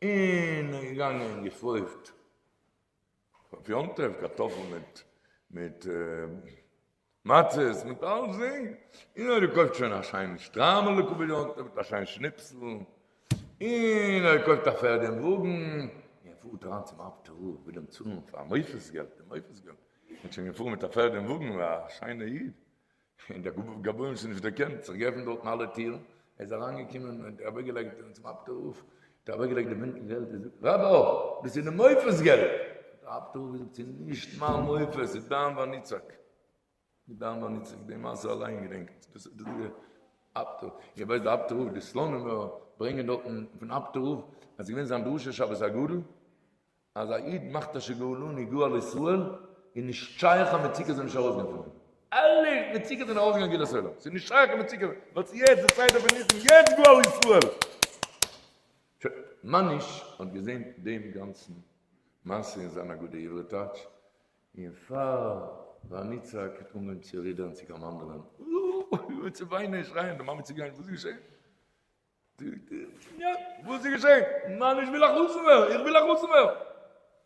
און ער איז געגאנגען און געקויפט אויף יום טוב קארטאפל מיט מיט מצות מיט אלסדינג, און ער האט געקויפט שוין א שיינע שטריימל לכבוד יום טוב מיט א שיין שניפסל, און ער האט געקויפט א פערד און וואגן, און ער פארט אריין צום אפטער רב וויל אים צאלן פאר מופת געלט, די מופת געלט, ער האט שוין געפארן מיט א פערד און וואגן, א שיינע איד. און די גבאים האבן שוין נישט דערקענט, זיך געעפנט דארטן אלע טירן, ער איז אריינגעקומען און האט אוועקגעלייגט צום אפטער רב, האט ער אוועקגעלייגט די בינטל געלט און זאגט, רבי, דאס איז די מופת געלט! האט דער אפטער רב געזאגט, ס'איז נישט מיין מופת, ס'איז דיין ונצעק. דיין ונצעק, די מעשה אליין געדענקט, דאס איז די אפטער, איר ווייסט די אפטער רב, די סלאנימער ברענגען דארטן פון אפטער רב, אז ס'איז געווען זיין דרשה שבת הגדול, אז א איד מאכט אשר גאלנו גואל ישראל איז נישט שייך א מצוקה זאל נישט ארויסגיין פון אים, אלע מצוקות זענען ארויסגעגאנגען גאולת עולם, ס'איז נישט שייך קיין מצוקה, ווייל ס'איז יעצט די סדר פון ניסן, יעצט גואל ישראל! שוין, מאניש האט געזען דעם גאנצן מעשה אין זיין הגדה עברי טייטש, און פאר ונצעק האט אנגעהויבן צו רודערן צו קאמאנדעווען, אוי, צו וויינען און שרייען, די מאמע איז צוגעגאנגען, וואס איז געשען? וואס איז געשען? ניין איך וויל א חתן ווערן! איך וויל א חתן ווערן!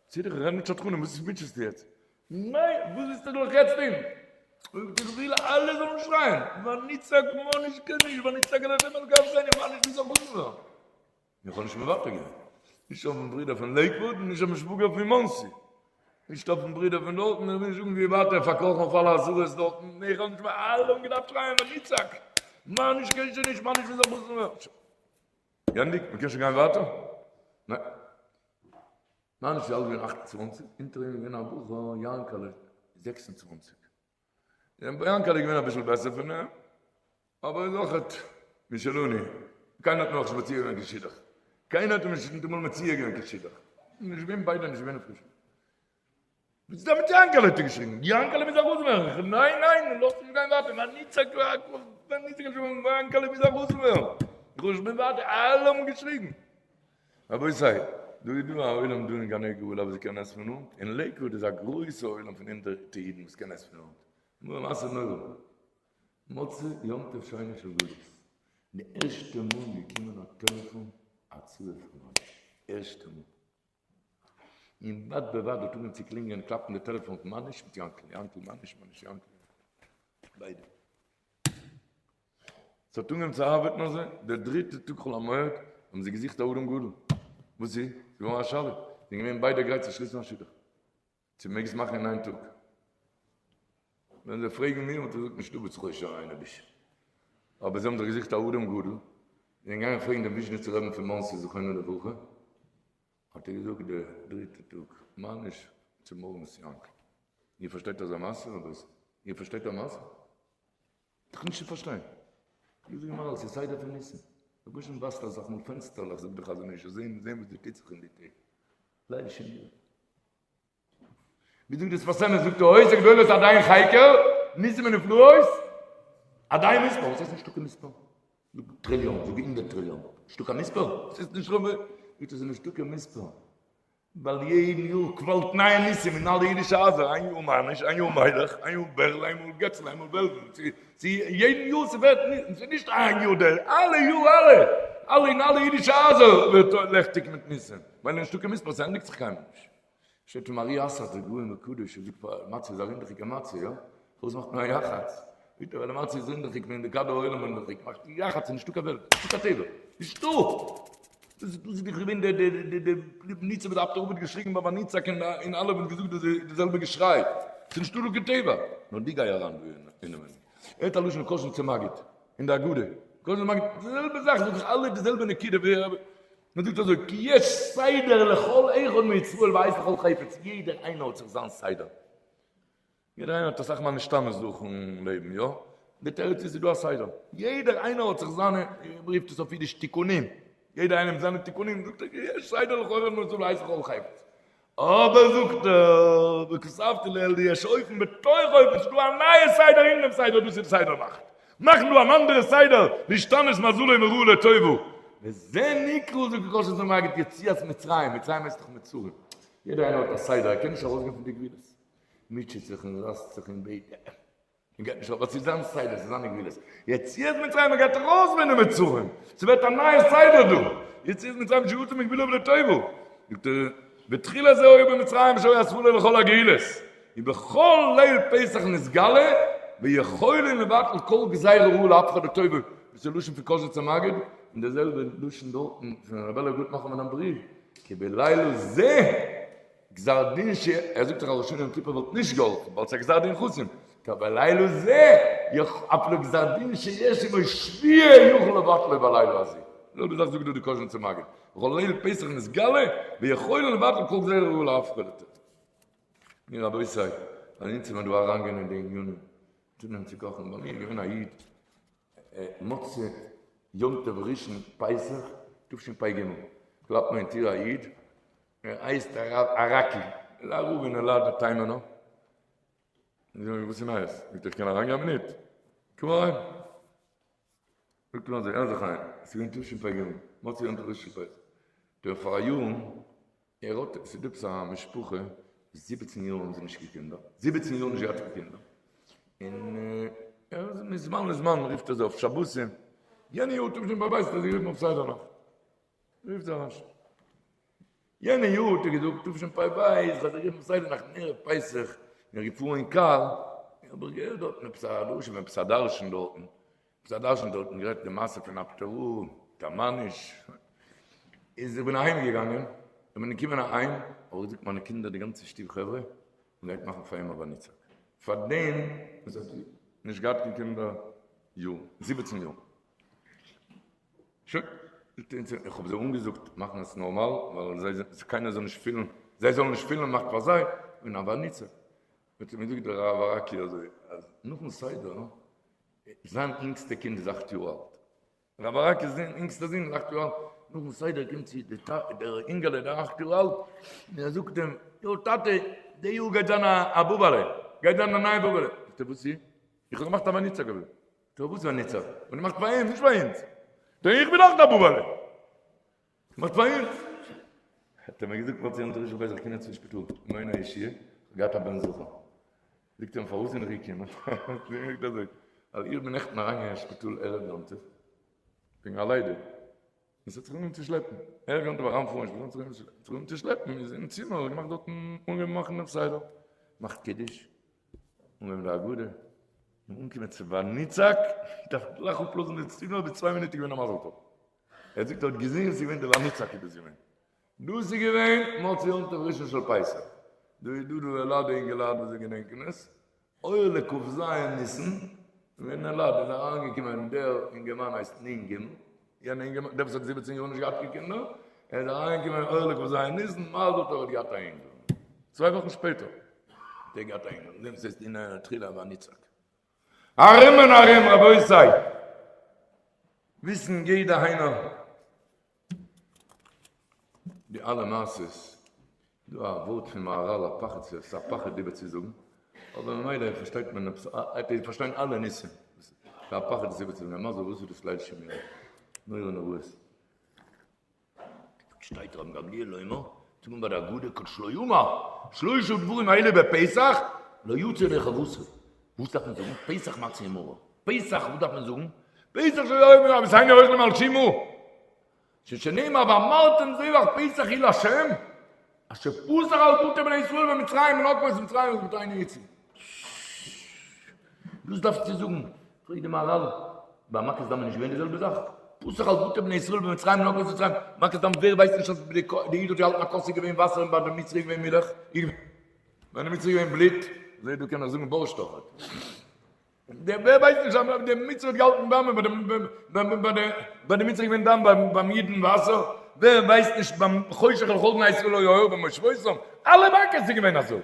צי דיך רעד מיט שדכנים וואס מוטשעסטו יעצט? ניין וואס ווילסטו דאך יעצט טון? איך וויל אלע זאלן שרייען ונצעק מאניש קען נישט ונצעק אל השם אלקי אבותינו מאניש וויל א חתן ווערן! איך האב נישט מוותר געווען נישט אויפן ברודער פון לעיקוואוד און נישט אויפן שוואגער פון מאנסי נישט אויפן ברודער פון דארטן, איך וויל נישט זאגן ווי ווייט ער פארקראכן אויף אלע אזהרות דארטן, איך האב נישט מער, אלע האבן געדארפט שרייען ונצעק, מאניש קען שוין נישט, מאניש מוז אביסל מער. גענדיגט? מ'קען שוין גיין ווייטער? ניין. מאניש איז אלט געווען 28, אונטער אים איז געווען א בחור יענקעלע 26. יענקעלע איז געווען אביסל בעסער פון אים, אבער איז אויכעט משלנו, קיינער האט אים נאכנישט מציע געווען קיין שידוך, קיינער האט אים נישט ניטאמאל מציע געווען קיין שידוך, נישט געווען ביידע נישט געווען אויף קיין שידוך. וואס איז דא מיט יענקעלע האט ער געשריגן, יענקעלע מוז א חתן ווערן, ניין ניין לאז נישט גיין ווייטער, ונצעק ונצעק יענקעלע מוז א חתן ווערן, איך בין ווייטער, אלע האבן געשריגן. רבותי, דא איז דא א עולם דא אין גני גאולה וואס קען עס פון נאנט, אין לעיקוואוד איז א גרויסע עולם פון הונדערטע אידן וואס קען עס פון נאנט, נאר מעשה נורא, מוצאי יום טוב שני של גלות, די ערשטע מאל געקומען א טעלעפאן הצעה פון מאניש, ערשטע מאל, און בד בבד האט אנגעהויבן צו קלינגען קלאפן די טעלעפאן פון מאניש מיט יאנקל, יאנקל מאניש, מאניש יאנקל, ביידע. ס'האט אנגעהויבן צו ארבעטן אזוי, דער דריטע טאג חול המועד האבן זיי געזוכט א אדם גדול, וואס איז? ס'איז געווארן א שאלה, זיי זענען געווען ביידע גרייט צו שליסן א שידוך, צו מ'מעג עס מאכן אין איין טאג. ווען זיי פרעגן מיר וואלט איך געזאגט נישטא בצחו של איינער ביש. אבער זיי האבן זיך געזוכט א אדם גדול, זיי זענען געגאנגען פרעגן דעם וויזשניצער רבין פון מאנסי זכרונו לברכה, האט ער געזאגט דער דריטע טאג, מאניש צומארגנס יאנקל, איר פארשטייט אזא מעשה רבותי? איר פארשטייט א מעשה? דאך נישט צו פארשטיין. ווי זאגט גמרא, ס'איז סדר פון ניסים. רבוש ע ווייזט אסאך מאל פענסטערלעך זאגט דער חזון איש, זען זען וואס דא טוט זיך אין די טעג. ליל שני. ווי זאגט דער שפת אמת, זאגט ער עושה גדולות עדיין חקר, ניסים ונפלאות עדיין מספר. וואס הייסט נישטא קיין מספר? זאג טריליאן, זאג הונדערט טריליאן. נישטא קיין מספר? ס'איז נישט רוב. זאגט ער ס'איז נישטא קיין מספר. ווייל יעדן יאר קוואלט נייע ניסים אין אלע אידישע הייזער, איין יאר מאניש, איין יאר מיילעך, איין יאר בערל, איין מאל געצל, איין מאל וועלוול, צו יעדן יאר ס'ווערט ניסים, ס'איז נישט איין יאר דער, אלע יאר אלע, אלע אין אלע אידישע הייזער ווערט לעכטיג מיט ניסים, ווייל נישטא קיין מספר, ס'ענדיגט זיך קיינמאל נישט. שטייט אין מהר"י אסאד דער גאון וקדוש, ער זאגט פאר מצה איז א רינדעכיגע מצה, יא? פארוואס מאכט מען א יחץ? זאגט ער ווייל די מצה איז רינדעכיג ווען די כדור העולם רינדעכיג מאכט יחץ איז נישטא קיין וועלט, נישטא קיין טבע, נישטא! דאס איז דאס איז דאך געווען די די די די ניצה וואס די אפטער רב האט געשריגן ביי ונצעק און אלע האבן געזאגט די זעלבע געשריי. ס'איז נישטא דא קיין טבע, נאר דו גיי אריין דא אינעווייניג. ער האט א לשון קאזשניצער מגיד אין די הגדה, קאזשניצער מגיד, די זעלבע זאך זאג איך אלע די זעלבע נקודה ווי ער, מען זאגט אזוי כי יש סדר לכל אחד מישראל ועת לכל חפץ, יעדער איינער האט זיך זיין סדר, יעדער איינער האט אסאך מה נשתנה'ס דורכן לעבן, יא? די תירוץ איז ס'איז דא א סדר, יעדער איינער האט זיך זיינע, מען רופט עס אויף אידיש תיקונים, יעדער איינער מיט זיינע תיקונים, זאגט ער כי יש סדר לכל אחד מישראל ועת לכל חפץ, אבער זאגט ער, וכתבתי לעיל דיש אופן בתוך אופן, ס'איז דא א נייע סדר אין דעם סדר, דאס איז די סדר נאכט, מאכן דא אן אנדערע סדר, להשתנות מזלו מרעה לטובה, וזה נקרא זאגט די קאזשניצער מגיד יציאת מצרים, מצרים הייסט דאך מצרים, יעדער איינער האט א סדר, ער קען נישט ארויסגיין פון די גבולות, מוטשעט זיך און רייסט זיך און בעט, און גייט נישט ארויס, ווייל ס'איז זיין סדר, ס'איז זיינע גבולות. יציאת מצרים, מען גייט ארויס פון די מצרים, ס'ווערט א נייע סדר דא. יציאת מצרים שיצא מגבולו לטובה. זאגט ער, ותחילה זה היה במצרים שהיה התחלה לכל הגאולות, ובכל ליל פסח נתגלה, ויכולין לבטל כל גזירה רעה להפכה לטובה. דאס איז לשון פון קאזשניצער מגיד, און די זעלבע לשון דארטן פון ר' אלי' גוטמאכער מיט זיין בריוו, כי בלילה זה גזר דין ש, ער זאגט דאך אז ראש השנה יום כיפור וואלט נישט געהאלפן ווייל ס'איז א גזר דין חתום, כי בלילה זה אפילו גזר דין שיש עמו שבועה יוכל לבטלו בלילה הזה. די זעלבע זאך זאגט דא די קאזשניצער מגיד, בכל ליל פסח נתגלה ויכולין לבטל כל גזירה רעה להפכה לטובה. נו רבותי, אז אונז וועלן דא אריינגיין אין די ענינים, טוט מען צו קאכן, ביי מיר איז געווען א איד, מוצאי יום טוב ראשון פסח תשפ"ג, קלאפט מיר אין טיר א איד, ער הייסט הרב אראקי, איז א רב אין אלעד א תימנ'ער, זאג איך וואס איז נייעס? זאגט ער איך קען אריינגיין א מינוט? קום אריין. זאגט ער אזוי, הער זיך איין, עס איז געווען תשפ"ג, מוצאי יום טוב ראשון פסח, דער פאראיארן, ער האט, עס איז דא עפעס א משפחה, זיבעצן יאר האבן זיי נישט קיין קינדער, זיבעצן יאר נישט געהאט קיין קינדער, און ער איז מזמן לזמן רופט ער זיי אויף שבתים, יענע יאר תשפ"ב האט ער זיי גערופן אויף סדר נאכט. רופט זיי אריין. יענע יאר האט ער געזאגט תשפ"ב האט ער גערופן סדר נאכט ערב פסח בין איך געפארן אין קאר האב איך געהערט דארטן עפעס א דרשה פון עפעס א דרשן דארטן עפעס א דרשן דארטן גערעדט די מעשה פון אפטער רב תמניש איז איך בין אהיים געגאנגען איך בין געקומען אהיים האב איך געזאגט מיינע קינדער די גאנצע שטוב חברה מען גייט מאכן פאר אים א בר מצוה פאר דעם וואס האט נישט געהאט קיין קינדער יאר זיבעצן יאר. שוין, איך האב זיי אנגעזאגט מאכן עס נארמאל, ווייל זיי, קיינער זאל נישט פילן, זיי זאלן נישט פילן מאכט פאר זיי, און א בר מצוה. האט מיר געזאגט דער רב אראקי אזוי, אז נאכן סדר, זיין אינגסטע קינד איז אכט יאר אלט, רב אראקי'ס זון, אינגסטע זון איז אכט יאר אלט, נאכן סדר קומט צו דער אינגעלע דער אכט יאר אלט, און ער זאגט אים, יו טאטע, די יאר גייט זיין א באבעלע, גייט זיין א נייע באבעלע. זאגט ער, וואס איז? איך האב געמאכט א בר מצוה געווען. טא וואס ווען ניצער? און מאכט פאר אים, נישט פאר אונז. טא איך בין אויך דער בובעלע. מאכט פאר אונז. האט ער מיר געזאגט מוצאי יום טוב ראשון פסח קומען צום שפיטאל מעון הישועה, כ'האב געהאט א בן זכר. זאגט ער אים פארוואס בין איך געקומען? האט ער געזאגט אזוי, ווייל איך בין נעכטן אריינגעגאנגען אין שפיטאל ערב יום טוב, וועגן א לידה, און ס'האט זיך אנגעהויבן צו שלעפן. ערב יום טוב אריינפארן אין שפיטאל האט זיך אנגעהויבן צו שלעפן, איז אין צימער האט געמאכט דארטן, אנגעהויבן מאכן דעם סדר, מאכט קידוש, אנגעהויבן די הגדה, און אנקומען צו ונצעק, דארף גלייך אפלאזן די צימער, ביז צוויי מינוט איז געווען א מזל טוב. ער זאגט ער האט געזען ס'איז געווען די ונצעק איז דאס געווען. דאס איז געווען מוצאי יום טוב ראשון של פסח. דא איז דא דא אלעד אינגעלייט וואס זיי געדענקען עס. אור לכ"ז ניסן, ווען אלעד איז אריינגעקומען דער אינגערמאן הייסט נ ג, יענער אינגערמאן, דער וואס האט זיבעצן יאר נישט געהאט קיין קינדער, ער איז אריינגעקומען אור לכ"ז ניסן, מזל טוב האט געהאט א אינגל. צוויי וואכן שפעטער האט ער געהאט א אינגל. זעהן וואס הייסט אין תחילה ונצעק. ארום און ארום רבותי, וויסן יעדער איינער די אלע מעשות, דא א ווארט פון מהרל א פחד ס'איז א פחד איבער צו זאגן, אבער ממילא פארשטייט מען עפעס, פארשטיין אלע ניסים, ס'איז א פחד עס איבער צו זאגן, א מזל וואס איז דאס ליל שימורים, נורא נוראות. שטייט רבן גמליאל אומר, זאגט מען ביי די הגדה כל שלא אמר שלושה דברים האלה בפסח לא יצא ידי חובתו, וואס דארף מען זאגן? פסח מצה ומרור, פסח וואס דארף מען זאגן? פסח שהיו אבותינו אוכלים על שימור, שנאמר ואמרתם זבח פסח הוא לה' אשר פסח על בתי בני ישראל במצרים בנגפו את מצרים ואת בתינו הציל. דאס דארפסטו זאגן, פרעגט די מהרל, ביי מכת דם איז נישט געווען די זעלבע זאך? פסח על בתי בני ישראל במצרים בנגפו את מצרים, מכת דם ווער ווייסט נישט אז די איד האט געהאלטן א כוס איז געווען וואסער און ביי די מצרי איז געווען מילך, ביי די מצרי איז געווען בלוט. אזוי דא קען איך זאגן בארשט אויכעט. דער ווער ווייסט נישט אז דער מצרי האט געהאלטן דם ביי די ביי די מצרי געווען דם ביים אידן וואסער, ווער ווייסט נישט ביים חושך לכל בני ישראל היה אור במושבותם, אלע מכות איז געווען אזוי,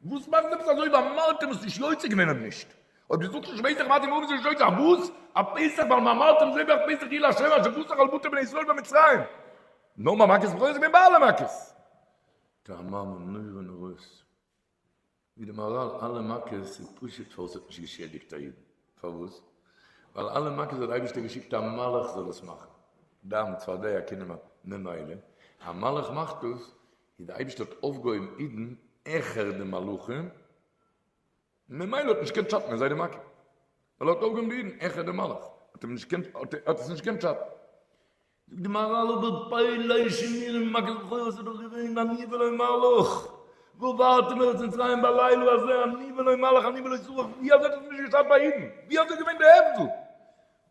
וואס מאכט עפעס אזוי ואמרתם האסט נישט יוצא געווען אויב נישט, אויב דו זאגסט נישט פסח ואמרתם האסט נישט יוצא, וואס? א פסח ווייל ואמרתם זבח פסח יהיה לה' אשר פסח על בתי בני ישראל במצרים, נאר ביי מכות בכורות איז געווען ביי אלע מכות. טעמם נורא נוראות. ווי די מהרל אלע מכות איז פשוט פארוואס האט נישט געשעדיגט א אידן פארוואס ווייל אלע מכות האט די אייבערשטער געשיקט א מלאך זאל עס מאכן דם צפרדע כינים ממילא א מלאך מאכט דאס איז די אייבערשטער האט אויפגעהויבן אידן העכער די מלאכים ממילא האט נישט געקענט שאטן אין זיי די מכה ווייל ער האט אויפגעהויבן די אידן העכער די מלאך האט אים נישט געקענט האט עס נישט געקענט שאטן. זאגט די מהרל אבער פלא שימורים מכת בכורות איז דאך געווען אני ולא מלאך, ועברתם ארץ מצרים בלילה הזה אני ולא מלאך אני ולא שרף, ווי אזוי האט עס נישט געשאדט ביי אידן? ווי אזוי איז געווען די הבדל?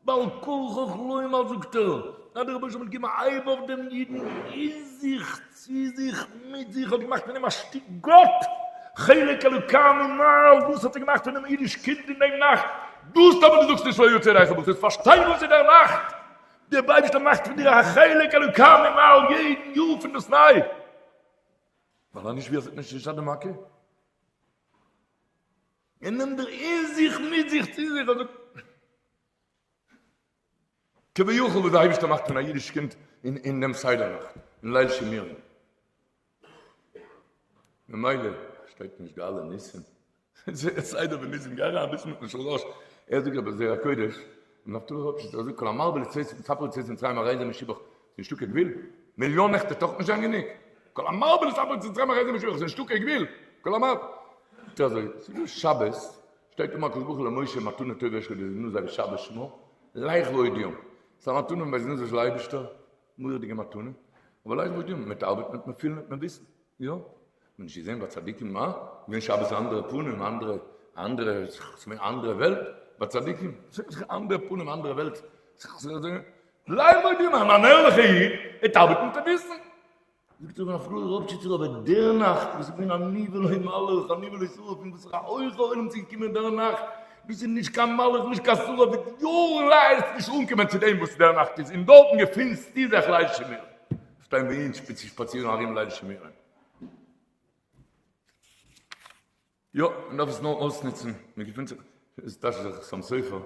בעל כרחך לומר זאגט ער, אז דער רבונו של עולם האט געגעבן א הייב אויף דעם אידן אין זיך, צו זיך, מיט זיך, האט געמאכט פון אים א שטיק גאט, חלק אלוקה ממעל, דאס האט ער געמאכט פונעם אידיש קינד אין דעם נאכט, דאס טאמער דו זאגסט נישט לא יצא ידי חובה, זאלסט פארשטיין וואס איז דער נאכט, דער אייבערשטער מאכט פון דיר א חלק אלוקה ממעל יעדן יאר פון דאס ניי, ווייל אז נישט ווי אזוי האט נישט געשאדט די מכה? ער נעמט דיר אין זיך מיט זיך צו זיך ער זאגט כביכול וואס דער אייבערשטער מאכט פון א אידיש קינד אין דעם סדר נאכט אין ליל שימורים ממילא שטייט נישט די אלע ניסים סדר בניסים גיי אריין אביסל מיטן של ראש ער זאגט אבער זרע קודש און נפתלי ראפשיצער ער זאגט כל המרבה לספר יציאת מצרים הרי זה משובח ס'איז נישטא קיין גבול מיליאן נעכט וועט אויך נישט זיין גענוג כל המרבה לספר יציאת מצרים הרי זה משובח ס'איז נישטא קיין גבול כל המרבה זאגט ער אזוי ס'איז דא שבת שטייט אמר הקדוש ברוך הוא למשה מתנה טובה יש לי בזמנו זו ושבת שמו לך והודיעם ס'איז א מתנה פון בית גנזו של אייבישטער מורא'דיגע מתנה אבער לך והודיעם מיט ארבעטן וועט מען פילן וועט מען וויסן יא, מען נישט געזען ביי צדיקים מה? געווען שבת א אנדערע פנים, אנדערע, אנדערע, ס'געווען אנדערע וועלט ביי צדיקים, אנדערע פנים, אנדערע וועלט, גלייב מיר דיר מאן, אן ערליכע איד, וועט ארבעטן מיט א וויסן. זאגט רבי נפתלי ראפשיצער אבער דער נאכט וואס איז געווען אני ולא מלאך, אני ולא שרף, פון וואס א הויכע עולם איז געקומען דער נאכט, דאס איז נישט קיין מלאך, נישט קיין שרף, וועט יארן לאנג נישט אנקומען צו דעם וואס דער נאכט איז, און דארטן געפינסטו זיך ליל שימורים. שטיין ווי אונז שפיצן שפאצירן ארום ליל שימורים. יא, מען דארף עס נאר אויסנוצן, מען געפינט זיך, עס טייטשט זיך חתם סופר,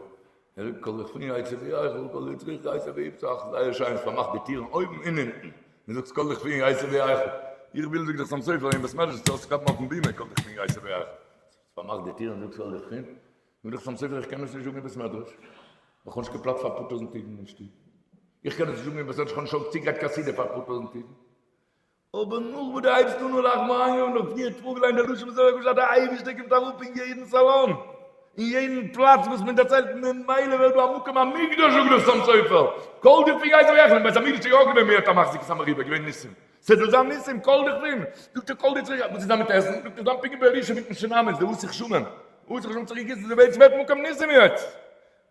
ער זאגט כל דכפין ייתי וייכול כל דצריך ייתי ויפתח, זייער שיין, עס פארמאכט די טירן אויבן און אונטן, מען זאגט כל דכפין ייתי וייכול, איך וויל זאגט דער חתם סופר אין בית מדרש זאלסט אויסקלאפן אויפן בימה כל דכפין ייתי וייכול, עס פארמאכט די טירן זאגט כל דכפין, זאגט דער חתם סופר איך קען עס נישט זאגן אין בית מדרש, איך האב נישט קיין פלאץ פאר אפאר טויזנט אידן אין שטוב. איך קען עס נישט זאגן אין בית מדרש, איך האב נישט אויף צוגרייט קיין סידור פאר אפאר טויזנט אידן. אבער נאך וואס דו הייבסט אן הא לחמא עניא און נאך פריער פארגעליינט די לשון זוהר הקדוש אז דער אייבערשטער קומט אראפ אין יעדן סאלאן, אין יעדן פלאץ וואס מען דערציילט, ממילא ווערט דא א מקום המקדש זאגט דער חתם סופר, כל דכפין ייתי וייכול, אין בית המקדש איז יא געווען מיעוט המחזיק את המריבה, געווען ניסים, ס'וועט דא זיין ניסים, כל דכפין, זאגט ער כל דצריך, וואס איז דא מיט עסן, זאגט ער זיין פונקט ווי אלישע מיטן שונמית, די אסוך שמן, אסוך שמן צריך גיסן, ס'ווערט מקום ניסים יעצט.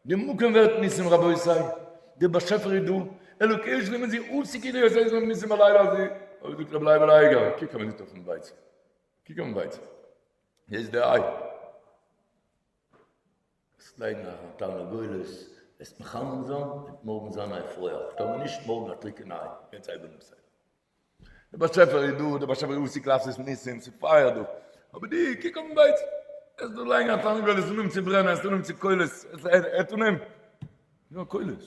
די מקום ווערט ניסים רבותי, דער באשעפער איז דא, אלוקי שלים איז עוסק איז עושה עזרם ניסים בלילה הזה, אוי זאגט רבי לייבל אייגער, קוק א מינוט אויפן ווייצן, קוק אויפן ווייצן, hier איז די איי, וועסט לייגן א תרנגולת, וועסט מחמם זיין, וועט מארגן זיין א אפרוח, טאמער נישט מארגן א טריקענע איי, יעצט הייב אן דעם סדר. דער באשעפער איז דא, דער באשעפער איז עוסק לעשות ניסים, ס'איז פייער דא, אבער דו, קוק אויפן ווייץ, עס דא לייגן א תרנגולת, עס אנהויבן צו ברענען, עס אנהויבן צו קולות, עס עט אנהויבן, יא קולות,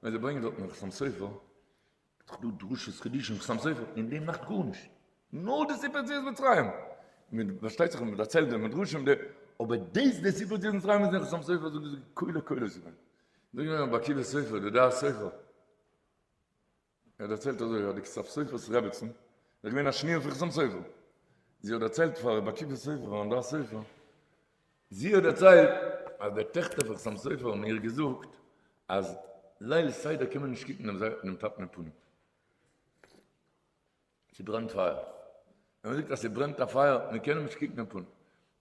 ווען זיי ברענגען דארט נאך חתם סופר, איז דאך דא דרשות חידושים חתם סופר, אין דעם נאכט גארנישט, נאר די סיפור יציאת מצרים, מען פארשטייט זיך מען דערציילט די מדרשים, אבער דאס די סיפור יציאת מצרים איז אין חתם סופר זאגט זיי קולי קולות געווען, זאג מיר רבי עקיבא סופר, די דעת סופר. ער האט דערציילט אזוי, אז די כתב סופר'ס רעבעצן איז געווען א שניר פון חתם סופר, זי האט דערציילט פאר רבי עקיבא סופר פארן דעת סופר, זי האט דערציילט אז די טעכטער פון חתם סופר האבן איר געזאגט אז ליל סדר קען מען נישט קוקן דעם טאטן אין פנים, ס'ברענט פייער. ווען מ'זאגט אז ס'ברענט א פייער, מ'קען אים נישט קוקן אין פנים.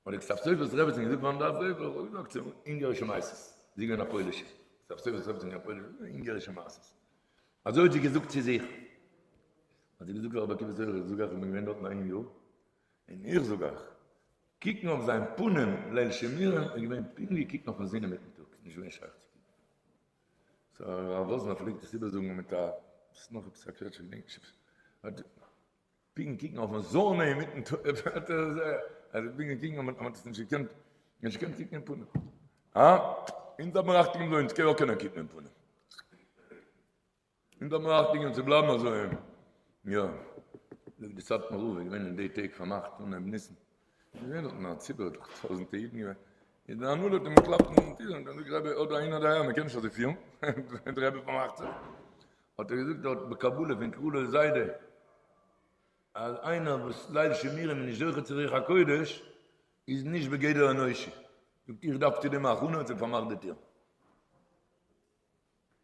האט די כתב סופר'ס רעבעצין געזאגט פארן דעת סופר, איך האב געזאגט ס'איז אונגארישע מעשות. זי איז געווען א פוילישע. כתב סופר'ס רעבעצין איז געווען א פוילישע, אונגארישע מעשות. אזוי האט זי געזאגט צו זיך. האט זי געזאגט פאר רבי עקיבא סופר, איך זאג אייך, איך בין געווען דארטן איין יאר, און איך זאג אייך. קוקן אויף זיין פנים ליל שימורים איז געווען פונקט ווי קוקן אויפן זון אינמיטן טאג, נישט געווען שייך צו קוקן. סא הרב וואזנער פלעגט עס איבערזאגן מיט א, ס'איז נאך עפעס א קוועטש איך געדענק נישט, פונקט קוקן אויפן זון אינמיטן טאג, אז פונקט קוקן אז מען האט עס נישט געקענט, נישט געקענט קוקן אין פנים. אה? אונז דארף מען אכטונג געבן אונז קען יא קענען קוקן אין פנים. אונז דארף מען אכטונג געבן צו בלייבן אזוי. יא. זאגט די סאטמאר רב איז געווען אין די טעג פארנאכט אנהייב ניסן. איז געווען דארטן א ציבור דאך טויזענטע אידן געווען. איז די הנהלה האט אים געקלאפט אין טיר און געזאגט רבי אדער אהין אדער אהער מען קען נישט אזוי פירן. די רבי פארמאכט זיך. האט ער געזאגט דארט בקבלה פון קראלער זיידע אז איינער וואס ליל שימורים איז נישט זוכה צו רוח הקודש איז נישט בגדר אנושי. זאגט איך דארף צו דעם א הכנה האט זיך פארמאכט די טיר.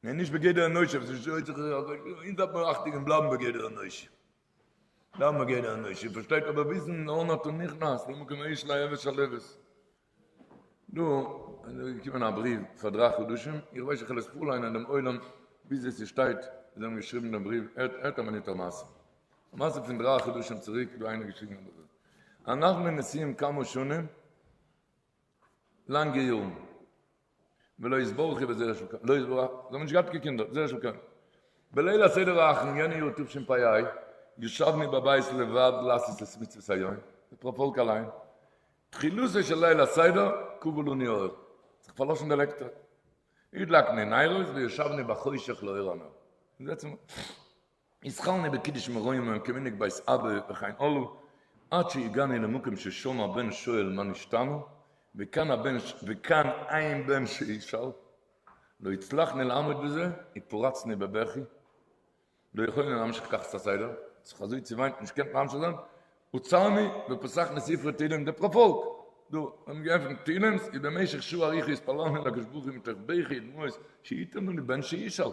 ניין נישט בגדר אנושי וואס איז נישט זוכה צו רוח הקודש. אונז דארף מען אכטונג און בלייבן בגדר אנושי. בלייבן בגדר אנושי. פארשטייט אבער וויסן לאן אתה נכנס למקום האש להבת שלהבת. דא איז געקומען א בריוו פאר דריי חדשים, איך ווייס איך וועל עס פארליינען דעם עולם וויאזוי ס'שטייט, זיי האבן געשריבן דעם בריוו, הערט הערט א מינוט א מעשה, א מעשה פון דריי חדשים צוריק, דא איינער געשריבן א בריוו, אנחנו נשואים כמה שנים, לאנגע יארן, ולא יתברכו בזרע של קיימא, לא יתברכו, זיי האבן נישט געהאט קיין קינדער, זרע של קיימא. בליל הסדר האחרון יענע יאר תשפ ה, ישבנו בבית לבד לעשות את מצוות היום, די פארפאלק אליין, תחילתו של ליל הסדר כבה לנו האור, זיך פארלאשן די לעקטער, הדלקנו נרות וישבנו בחושך לאור הנר, התחלנו בקידוש מרומם כמנהג בית אבא וכן הלאה, עד שהגענו למקום ששם הבן שואל מה נשתנה, וכאן הבן וכאן אין בן שישאל, לא הצלחנו לעמוד בזה, ופרצנו בבכי, לא יכולנו להמשיך כך את הסדר, זיך אזוי צעוויינט נישט געקענט ממשיך זיין, עצרנו ופתחנו ספרי תהילים די פארפאלק דא האבן געעפנט תהילים'ס ובמשך שעה ארוכה התפללנו לקדוש ברוך הוא מתוך בכי ודמעות שיתן לנו בן שישאל.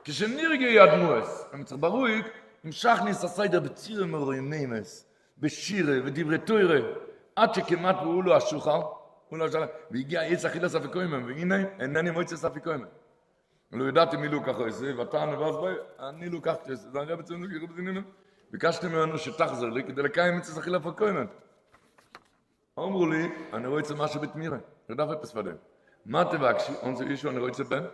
כשנרגעו הדמעות, ווען מ'האט זיך בארואיגט, המשכנו את הסדר בצורה מרוממת, בשירה ודברי תורה, עד שכמעט ועלה השחר, והגיע עת אכילת אפיקומן, והנה אינני מוצא את אפיקומן. לא ידעתי מי לקח אותי, ותענה ואז ביי, אני לקחתי אותי, זיין רעבעצין זאגט איך האב עס גענומען, ביקשתי ממנו שתחזור לי כדי לקיים מצוות אכילת אפיקומן. אמרו לי, אני רוצה משהו בתמורה, איך דארף עפעס פאר דעם. מה תבקשי? ענתה האשה אני רוצה בן.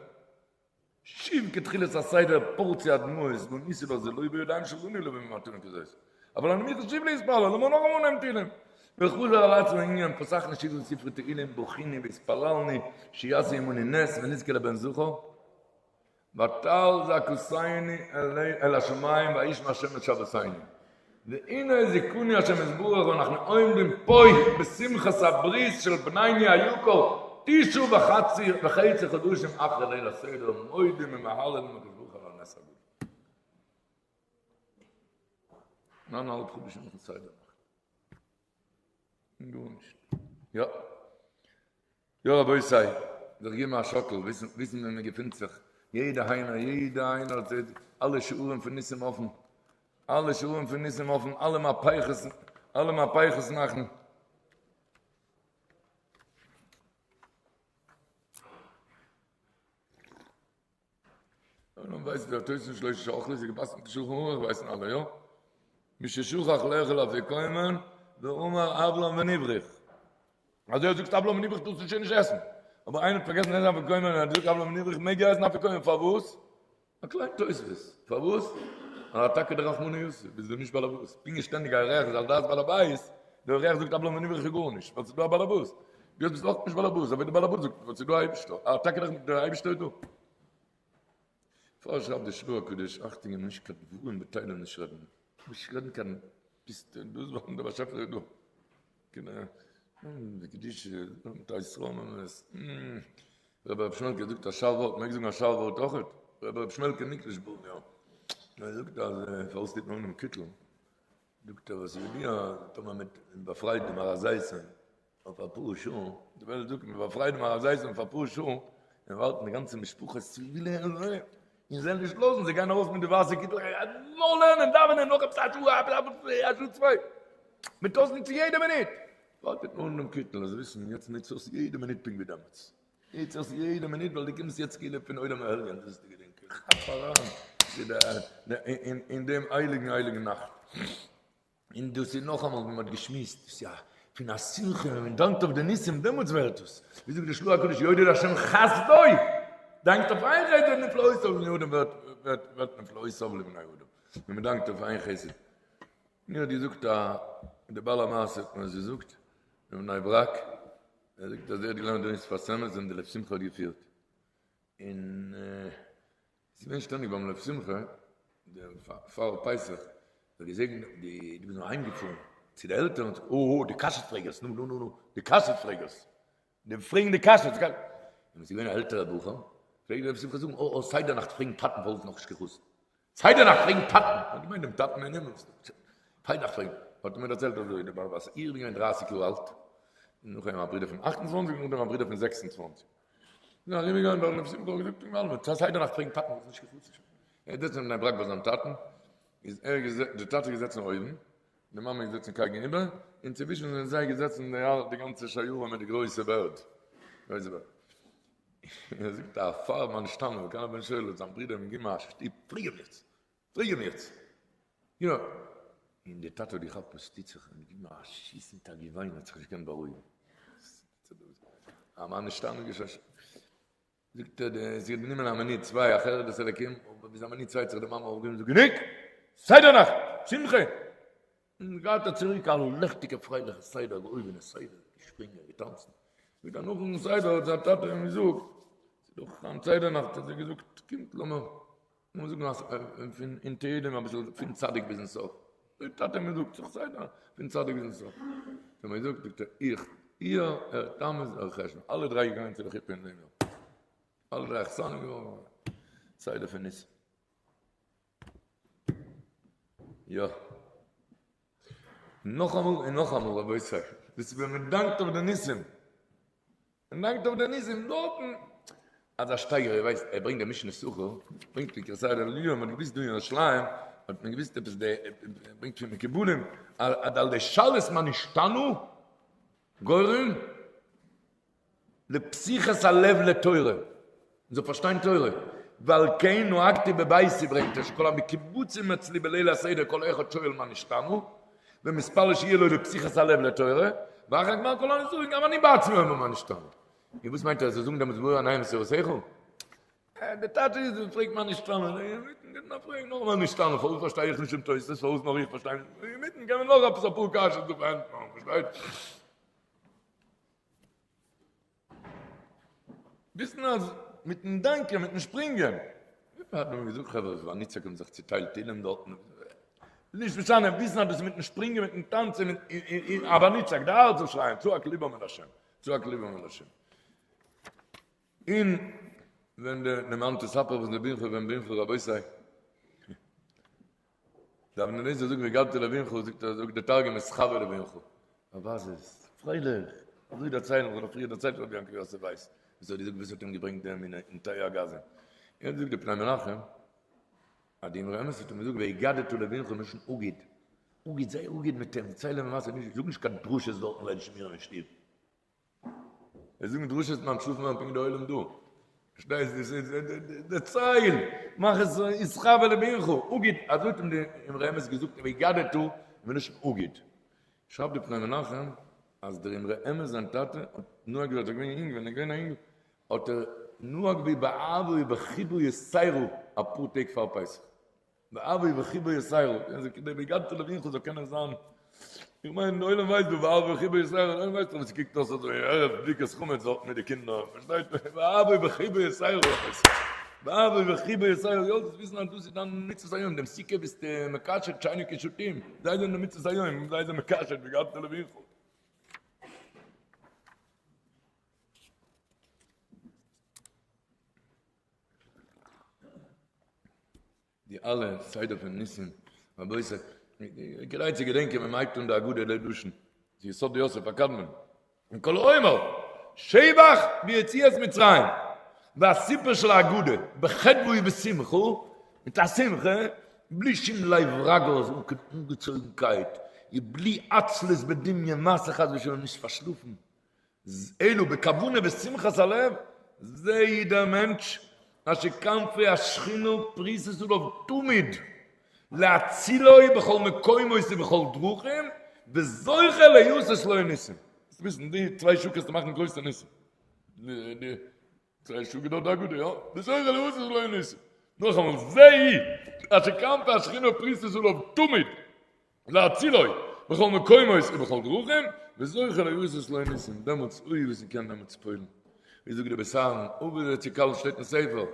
שוב כתחילת הסדר פרצו הדמעות ועניתי לה זה לא בידיים שלנו לבוא במתנה כזאת. אבל אני מוכן שוב להתפלל, לאמיר נאכאמאל נעמען תהילים. וחזר על עצמו העניין, פתחנו שוב ספרי תהילים, בכינו והתפללנו שיעשה עמנו נס ונזכה לבן זכר. ותעל זעקתנו אל השמים וישמע השם את שועתנו. והנה זיכנו השם יתברך ואנחנו עומדים פה בשמחת הברית של בנינו היקר תשעה וחצי חדשים אחרי ליל הסדר מודים ומהללים לקדוש ברוך הוא על הנס הגדול. ניין אהאלב חדשים נאכן סדר נאכט. גארנישט. יא. יא רבותי, זיך געבן א שאקל, וויסן וויסן ווי מען געפינט זיך, יעדע איינער, יעדע איינער האט זיך אלע שערים פון ניסים אפן, אלע שערים פון ניסים אפן, אלע מהפכות, אלע מהפכות מאכן. און ווייסט דער תוס' שלושה שאכלו איז געפסקנט אין שולחן ערוך ווייסן אלע יא מי ששכח לאכול אפיקומן ואמר הבלן ונברך אז ער זאגט הבלן ונברך טארסטו שוין נישט עסן אבער איינער האט פארגעסן עסן אפיקומן און ער זאגט הבלן ונברך מעג ער עסן אפיקומן פארוואס א קליין תוספות פארוואס ווייל אתכא דרחמנא יתיב ביסט דו נישט באלעבאס פונקט ווי שטענדיג א אורח איז על דעת בעל הבית דער אורח זאגט הבלן ונברך איז גארנישט ווייל ס'איז דא א באלעבאס דו ביסט אויך נישט באלעבאס אבער דער באלעבאס זאגט ווייל ס'איז דא א אייבישטער אתכא דער אייבישטער איז דא פאר שרייבט די של"ה הקדוש אכטונג געבן נישט קיין דברים בטלים נישט רעדן נישט רעדן קיין פיסטע דאס וואס דער באשעפער איז דא די קדושה מיט א התרוממות רבי ר' שמעלקע זאגט א שארף ווארט מעג זאגן א שארף ווארט אויכעט רבי ר' שמעלקע ניקלשבורג יא ער זאגט אז פארוואס טוט מען אן דעם קיטל זאגט ער וואס איז די טאמער מען באפרייט דעם הר הזיתים אויף אפאר שעה, די וועלט זאגט מען באפרייט דעם הר הזיתים אויף אפאר שעה, און ווארטן די גאנצע משפחה צו לערנען, און זיי נישט לאזן, זיי גייען ארויס מיט די ווייסע קיטלעך, נאר לערנען, דאווענען, נאך עפעס א שעה, א שעה צוויי, מען טאר נישט צו יעדע מינוט, ווארט אן דעם קיטל, זיי וויסן יעצט נוצט אויס יעדע מינוט פונקט ווי דעמאלטס. נוץ אויס יעדע מינוט ווייל דו קומסט יעצט כאילו פון עולם העליון, דאס איז די געדענק, כאפ אריין אין דעם הייליגן הייליגן נאכט. און דאס איז נאכאמאל ווי מען האט געשמועסט, דאס יא. פון א שמחה ווען מען דאנקט אויף די ניסים דעמאלטס ווערט עס, ווי זאגט די של"ה הקדוש יודו להשם חסדו, דאנקט אויף איין חסד נפלאותיו לבני אדם ווערט ווערט נפלאותיו לבני אדם, ווען מען דאנקט אויף איין חסד. מיר האט געזאגט א די בעל המעשה האט מיר עס געזאגט אין בני ברק, ער זאגט אז ער האט געלערנט דא אין שפת אמת ווען די לב שמחה האט געפירט, און ס'איז געווען שטענדיג ביים לב שמחה, פאר פסח, האט געזען די די וואס זענען אהיימגעפארן צו די עלטערן, האט אוי אוי די קשיות פרעגערס, נו נו נו נו, די קשיות פרעגערס, די פרעגן די קשיות, און ס'איז געווען א עלטערע בחור, פלעגט דער לב שמחה זאגן, אוי אוי סדר נאכט פרעגן טאטן פארוואס נאכנישט קיין חתן, סדר נאכט פרעגן טאטן, האט געמיינט דעם טאטן אין הימל, סדר נאכט פרעגן, האט ער מיר דערציילט אזוי דער בעל הבית, איך בין געווען דרייסיג יאר אלט, נאך אים א ברודער פון אכט און צוואנציג, נאכדעם א ברודער פון זעקס און צוואנציג. זענען ארומגעגאנגען דארט און שמחה האט געזאגט אין אלעמען צו סדר נאכט פרעגן טאטן וואס נישט געפארט ער זיצט אין בני ברק ביי זיין טאטן איז ער געזעצן די טאטע געזעצן אויבן די מאמע געזעצן קייגן איבער און צווישן זענען זיי געזעצן די אלע די גאנצע שיירה מיט די גרויסע בערד גרויסע בערד ער זאגט א פאר מה נשתנה וכאן הבן שואל האט זיין ברודער אים געגעבן א שטופ פרעג אים יעצט פרעג אים יעצט יא און די טאטע האט געכאפט וואס טוט זיך און געגעבן א שיס מיט א געוויין האט זיך נישט געקענט בארואיגן א מה נשתנה געשען זאגט ער די זי האט גענומען א מינוט צוויי א חרדת אלקים אבער ביז א מינוט צוויי האט זיך די מאמע אויפגעהויבן און געזאגט גענוג! סדר נאכט! שמחה! און גייט ער צוריק א לעכטיגע פרייליכע סדר געהויבענע סדר געשפרינגען געטאנצן זאגט ער נאכן סדר האט זיין טאטע אים געזאגט ס'איז דאך היינט סדר נאכט האט ער געזאגט קומט לאמיר לאמיר זאגן אז פון אין תהלים אביסל פון צדיק ביזן סוף. דער טאטע מיר זאגט זיך סדר פון צדיק ביזן סוף. האט ער מיר געזאגט, זאגט ער, איך, אייר, ער תמוז, ער חשון, אלע דריי געגאנגען צו די חופה אין דעם יאר. אלע דריי חתנים געווארן. סדר פון ניסים. יא. נאכאמאל און נאכאמאל רבותי, דאס איז ווען מען דאנקט אויף די ניסים. מען דאנקט אויף די ניסים דארטן. אזא שטייגער איר ווייסט ער ברענגט די משנה שכר, ברענגט אין כסדר אליהו מען האט געוויסט דא אין ירושלים האט מען געוויסט עפעס די ברענגט פון מקובלים אז על ידי שאלת מה נשתנו גורם לפתיחת הלב לתורה, מען זאל פארשטיין תורה, ועל כן נהגתי בביתי ברענגט ער שכל המקובצים אצלי בליל הסדר כל אחד שואל מה נשתנו ומתפלל שיהיה לו לפתיחת הלב לתורה, ואחר גמר כל הניסורים גם אני בעצמי אומר מה נשתנה. און וואס מיינט ער זאל זאגן דעמאלטס מאור עינים ותורתך? די טייטש איז מען פרעגט מה נשתנה, אינמיטן גיבט מען א פרעג נאך מה נשתנה, פארוואס פארשטיי איך נישט דעם תוספות, פארוואס נאר איך פארשטיי נישט, אינמיטן קען מען נאך עפעס אפאר קשיות דא פארענטפערן, פארשטייט? וויסן אז מיטן דאנקען, מיטן שפרינגען, וויפיל האט מען געזאגט חברה וואס ונצעק האבן זיך צוטיילט תהילים דארטן, נישט משנה, וויסן אז דאס מיטן שפרינגען, מיטן טאנצען, מיט א ונצעק, די הארץ זאל שרייען, צעק לבם אל השם, צעק לבם אל השם. און ווען די למען תספר באזני בנך ובן בנך רבותי, דער אבני נזר זאגט והגדת לבנך, זאגט ער, זאגט דער תרגום אתחוי לבנך. פארוואס איז פרייליך? אזוי דערציילן, איך האב פריער דערציילט רבי יעקב יוסף ווייס, וואס האט געזאגט וואס האט אים געברענגט דעם אין תרי א גזים. ער האט געזאגט די פני מנחם, אז די אמרי אמת האט אים געזאגט והגדת לבנך מלשון הגיד. הגיד, זיי הגיד מיט אים, דערצייל אים א מעשה, נישט, זאג נישט קיין דרשות דארטן ליל שימורים אין שטוב. זיי זאגן דרשות און אנטשלאפן ווערן פונקט די עולם דא. פארשטייסט? דערצייל! מאך עס אתחוי לבנך, הגיד, אזוי האט אים די אמרי אמת געזאגט והגדת מלשון הגיד. שרייבט די פני מנחם אז דער אמרי אמת זיין טאטע האט נוהג געווען, ער איז געווען אינג, ווען ער איז געווען א אינגל האט ער נהג בו באהבה ובחיבה יתירה אפאר טעג פאר פסח. באהבה ובחיבה יתירה, אז כדי והגדת לבנך זאל קענען זיין, איך מיין די עולם ווייסט דא באהבה ובחיבה יתירה, די עולם ווייסט דאך ווי ס'קוקט אויס אזוי ערב בדיקת חמץ דארט מיט די קינדער, פארשטייט באהבה ובחיבה יתירה, באהבה ובחיבה יתירה, יא זאלסט וויסן אז דאס איז דיין מצוות היום, דעם סוכה ביסטו מקשט שיינע קישוטים, זיי זענען די מצוות היום, זיי זענען מקשט והגדת לבנך. די אלע סדר פון ניסים, רבותי, כדאי צו געדענקען ווען מ'הייבט אן די הגדה די לשון, די יסוד יוסף הקדמון, און כל האומר שבח ביציאת מצרים, והסיפור של ההגדה בחדוה ובשמחה, מיט א שמחה, בלי שום לב רגז אן קיין אנגעצויגנקייט, ובלי עצלות בדמיון מעשה חס ושלום נישט פארשלאפן, אלא בכוונה ושמחת הלב, זה הוא דער מענטש אשר כנפי השכינה פרוסות עליו תמיד, להצילו בכל מקומות ובכל דרכים, וזוכה לעשות לו ניסים. זאלסט וויסן, די צוויי שעה קענסטו מאכן גרויסע ניסים. די צוויי שעה געדויערט די הגדה, יא? וזוכה לעשות לו ניסים. נאכאמאל, זה היא אשר כנפה השכינה ופרוסת עליו תמיד להצילו בכל מקומות ובכל דרכים, וזוכה לעשות לו ניסים. דעמאלטס, אוי וואס מ'קען דעמאלטס פועל'ן. ווי זאגט דער בית אהרן, אוי ווי צו קאלט שטייט אין ספר,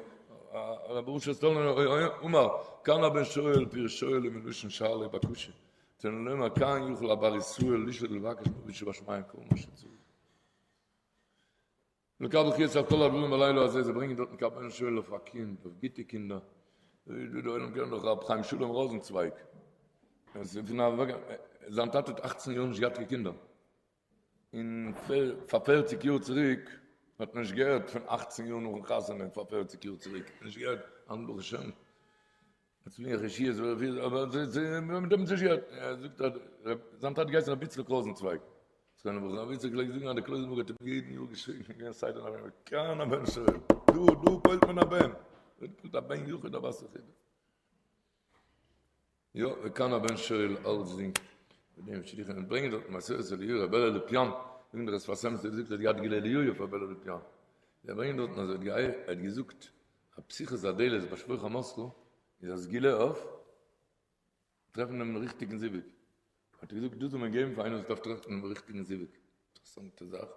רבי אשר סטאלינער אמר, כאן הבן שואל פירוש שואל הוא מלשון שאלה ובקשה, רצונו לומר כאן יוכל הבר ישראל לשאול ולבקש מאביו שבשמים כל מה שצריך. לקבל חיות על כל הדברים בלילה הזה, זיי ברענגען דארטן כאן הבן שואל אויף א קינד, אויף גוטע קינדער, די עולם קען דאך רבי חיים שלום ראזענצווייג, זיין טאטע האט אכצן יאר נישט געהאט קיין קינדער, און פאר פערציג יאר צוריק האט מען נישט געהערט פון אכצן יאר נאכן חתונה פאר פערציג יאר צוריק האט מען נישט געהערט היינט ברוך השם מצליח ישועות ורפואות אבער מיט דעם נישט געהערט ער זאגט אז זיין טאטע געהייסן רבי יצחק ראזענצווייג זכרונו לברכה רבי יצחק פלעגט זאגן אז די קלויזענבורגער האט אים יעדן יאר געשריגן געווען סדר נאך כאן הבן שואל דא דא פועלט מען א בן דא פועלט א בן יחיד א בת יחידה יא, וכאן הבן שואל אלצדינג, מיט דעם שליח און ברענגען דארט מסורת אליהו ר' אלי' לאפיאן, זאגן דער שפת אמת האט געזאגט ער האט געהאט גילוי אליהו אויף ר' אלי' לאפיאן, זיי ברענגען דארטן אז ער האט געזאגט אז פתיחת הדלת ביי שפוך חמתך איז א סגולה אויף טרעפן דעם ריכטיגן זיווג, האט ער געזאגט דאס זאל מען געבן פאר איינער וואס דארף טרעפן דעם ריכטיגן זיווג, אינטערעסאנטע זאך,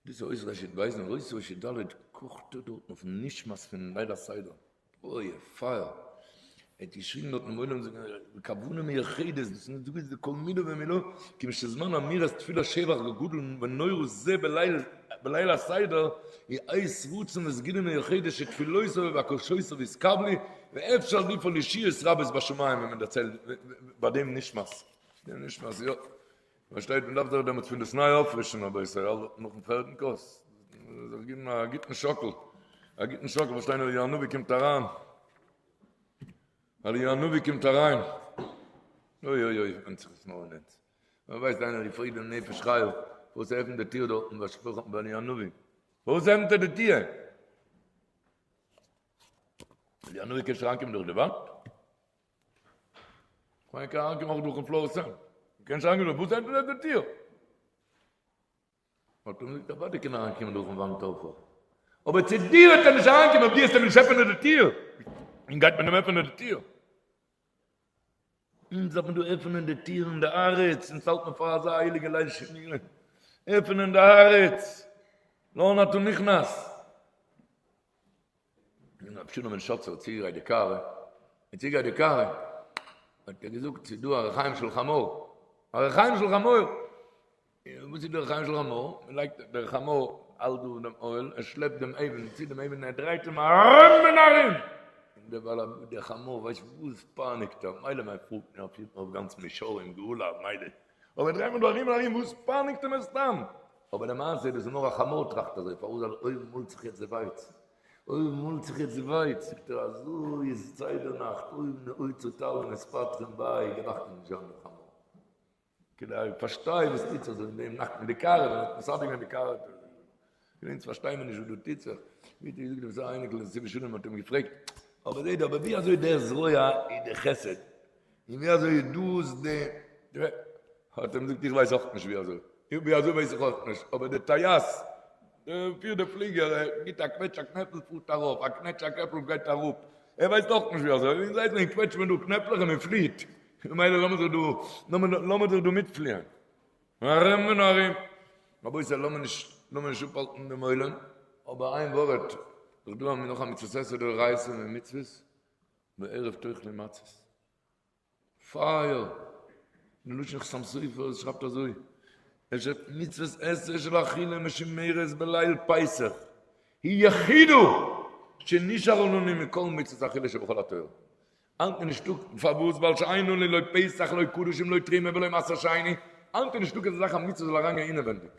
דאס איז אות רי"ב און אות רי"ד קאכט ער דארטן אויפן נשמת פון ליל הסדר. אוי פייער! ער האט געשריגן דארט אינעם עולם בכוונה מיוחדת, דאס איז דאס איז כל מילה ומילה, כיוון שזמן אמירת תפילת שבח גדול ונורא זה בליל בליל הסדר, היא עת רצון וסגולה מיוחדת שתפילותיו ובקשותיו יתקבלו, ואפשר לפעול ישועות רבות בשמים ווען מען דערציילט ביי דעם נשמת, דעם נשמת יא. פארשטייט מען דארף זיך דעמאלטס פון דאס ניי אויפפרישן אבער עס איז נאכן פערטן כוס זיך גיבן א גוטן שאקל א גוטן שאקל פארשטיין אליהו הנביא קומט אריין אליהו הנביא קומט אריין אוי אוי אוי ווענדט זיך עס נאר אין אונז מען ווייסט איינער האט געפרעגט דעם נפש חיה פארוואס ער עפנט די טיר דארטן ביי שפוך ביי אליהו הנביא פארוואס עפנט ער די טיר אליהו הנביא קען נישט אריינקומען דורך די וואנט כ'מיין קען אריינקומען אויך דורכן פלאר סעם. קען נישט אריינקומען וואס עפנט ער די טיר? האט ער געזאגט אוודאי קען ער אריינקומען דורכן וואנט אויך. אבער צו דיר וועט ער נישט אריינקומען אויב דו וועסט אים נישט עפענען די טיר. און גייט מען אים עפענען די טיר. אונז דארף מען דא עפענען די טיר אין די הארץ, אונז האלט מען פאר אזא הייליגע ליל שימורים. עפענען די הארץ. לאן אתה נכנס? און רבי שלום בן שאצער האט צוגעגרייט די קערה, האט צוגעגרייט די קערה, האט ער געזאגט ס'איז דא א רחיים של חמור, א רחיים של חמור, וואס איז די רחיים של חמור? מען לייגט דער חמור האלט דא דעם אוהל, ער שלעפט דעם אבן צו דעם אבן, ער דרייט אים ארום און ארום, און דער בעל דער חמור ווייסט וואס פייניגט ער, מילא מען פארט מען פירט אויף גאנץ מישורים גאולה, מילא, אבער דרייט מען דא ארום און ארום, וואס פייניגט אים עס סתם? אבער למעשה איז דאס נאר א חמור טראכט אזוי, פארוואס זאל אויב מאלט זיך יעצט די ווייץ, אויב מאלט זיך יעצט די ווייץ, זאגט ער אזוי איז סדר נאכט, אויב נעוצו טל ומתפתחין ביי, גענאכט איז נישט זיין דער חמור. כדי פארשטיי וואס טוט זיך אזוי אין דעם נאכט מיט די קארע, ווען מ'האט מסדר געווען די קארע, אונז פארשטיי מיר נישט וואס דא טוט זיך, ווי האט ער געזאגט עפעס א אייניקל אין נתיבות שלום האט אים געפרעגט, אבער זעהט אבער ווי אזוי דער זרוע איז די חסד, און ווי אזוי איז דאס די, האט ער אים געזאגט איך ווייס אויך נישט ווי אזוי, ווי אזוי ווייס איך אויך נישט, אבער די טייס, דער פירט די פליגער, ער גיבט א קוועטש א קנעפל פארט ארויף, א קנעטש א קנעפל גייט אראפ, ער ווייסט אויך נישט ווי אזוי, אונז ווייסט מען קוועטשט מען דא קנעפלעך און מען פליעט, ממילא לאמיר זיך דא, לאמיר זיך דא מיטפליען, ארום און ארום, רבותי לאמיר נישט, לאמיר נישט אפהאלטן דעם עולם, אבער איין ווארט, דאך דא נאך א מצוות עשה דאורייתא ממצוות, בערב תאכלו מצות. פייער! די לשון חתם סופר שרייבט אזוי, ער שרייבט מצוות עשה של אכילה משומרת בליל פסח היא יחידה שנשארה לנו מכל מצוות אכילה שבכל התורה. היינט איז נישטא פארוואס ווייל שאין לנו לא פסח לא קדשים לא תרומה ולא מעשר שני, היינט איז נישטא קיין זאך א מצוה זאל אריינגיין אינעווענדיג.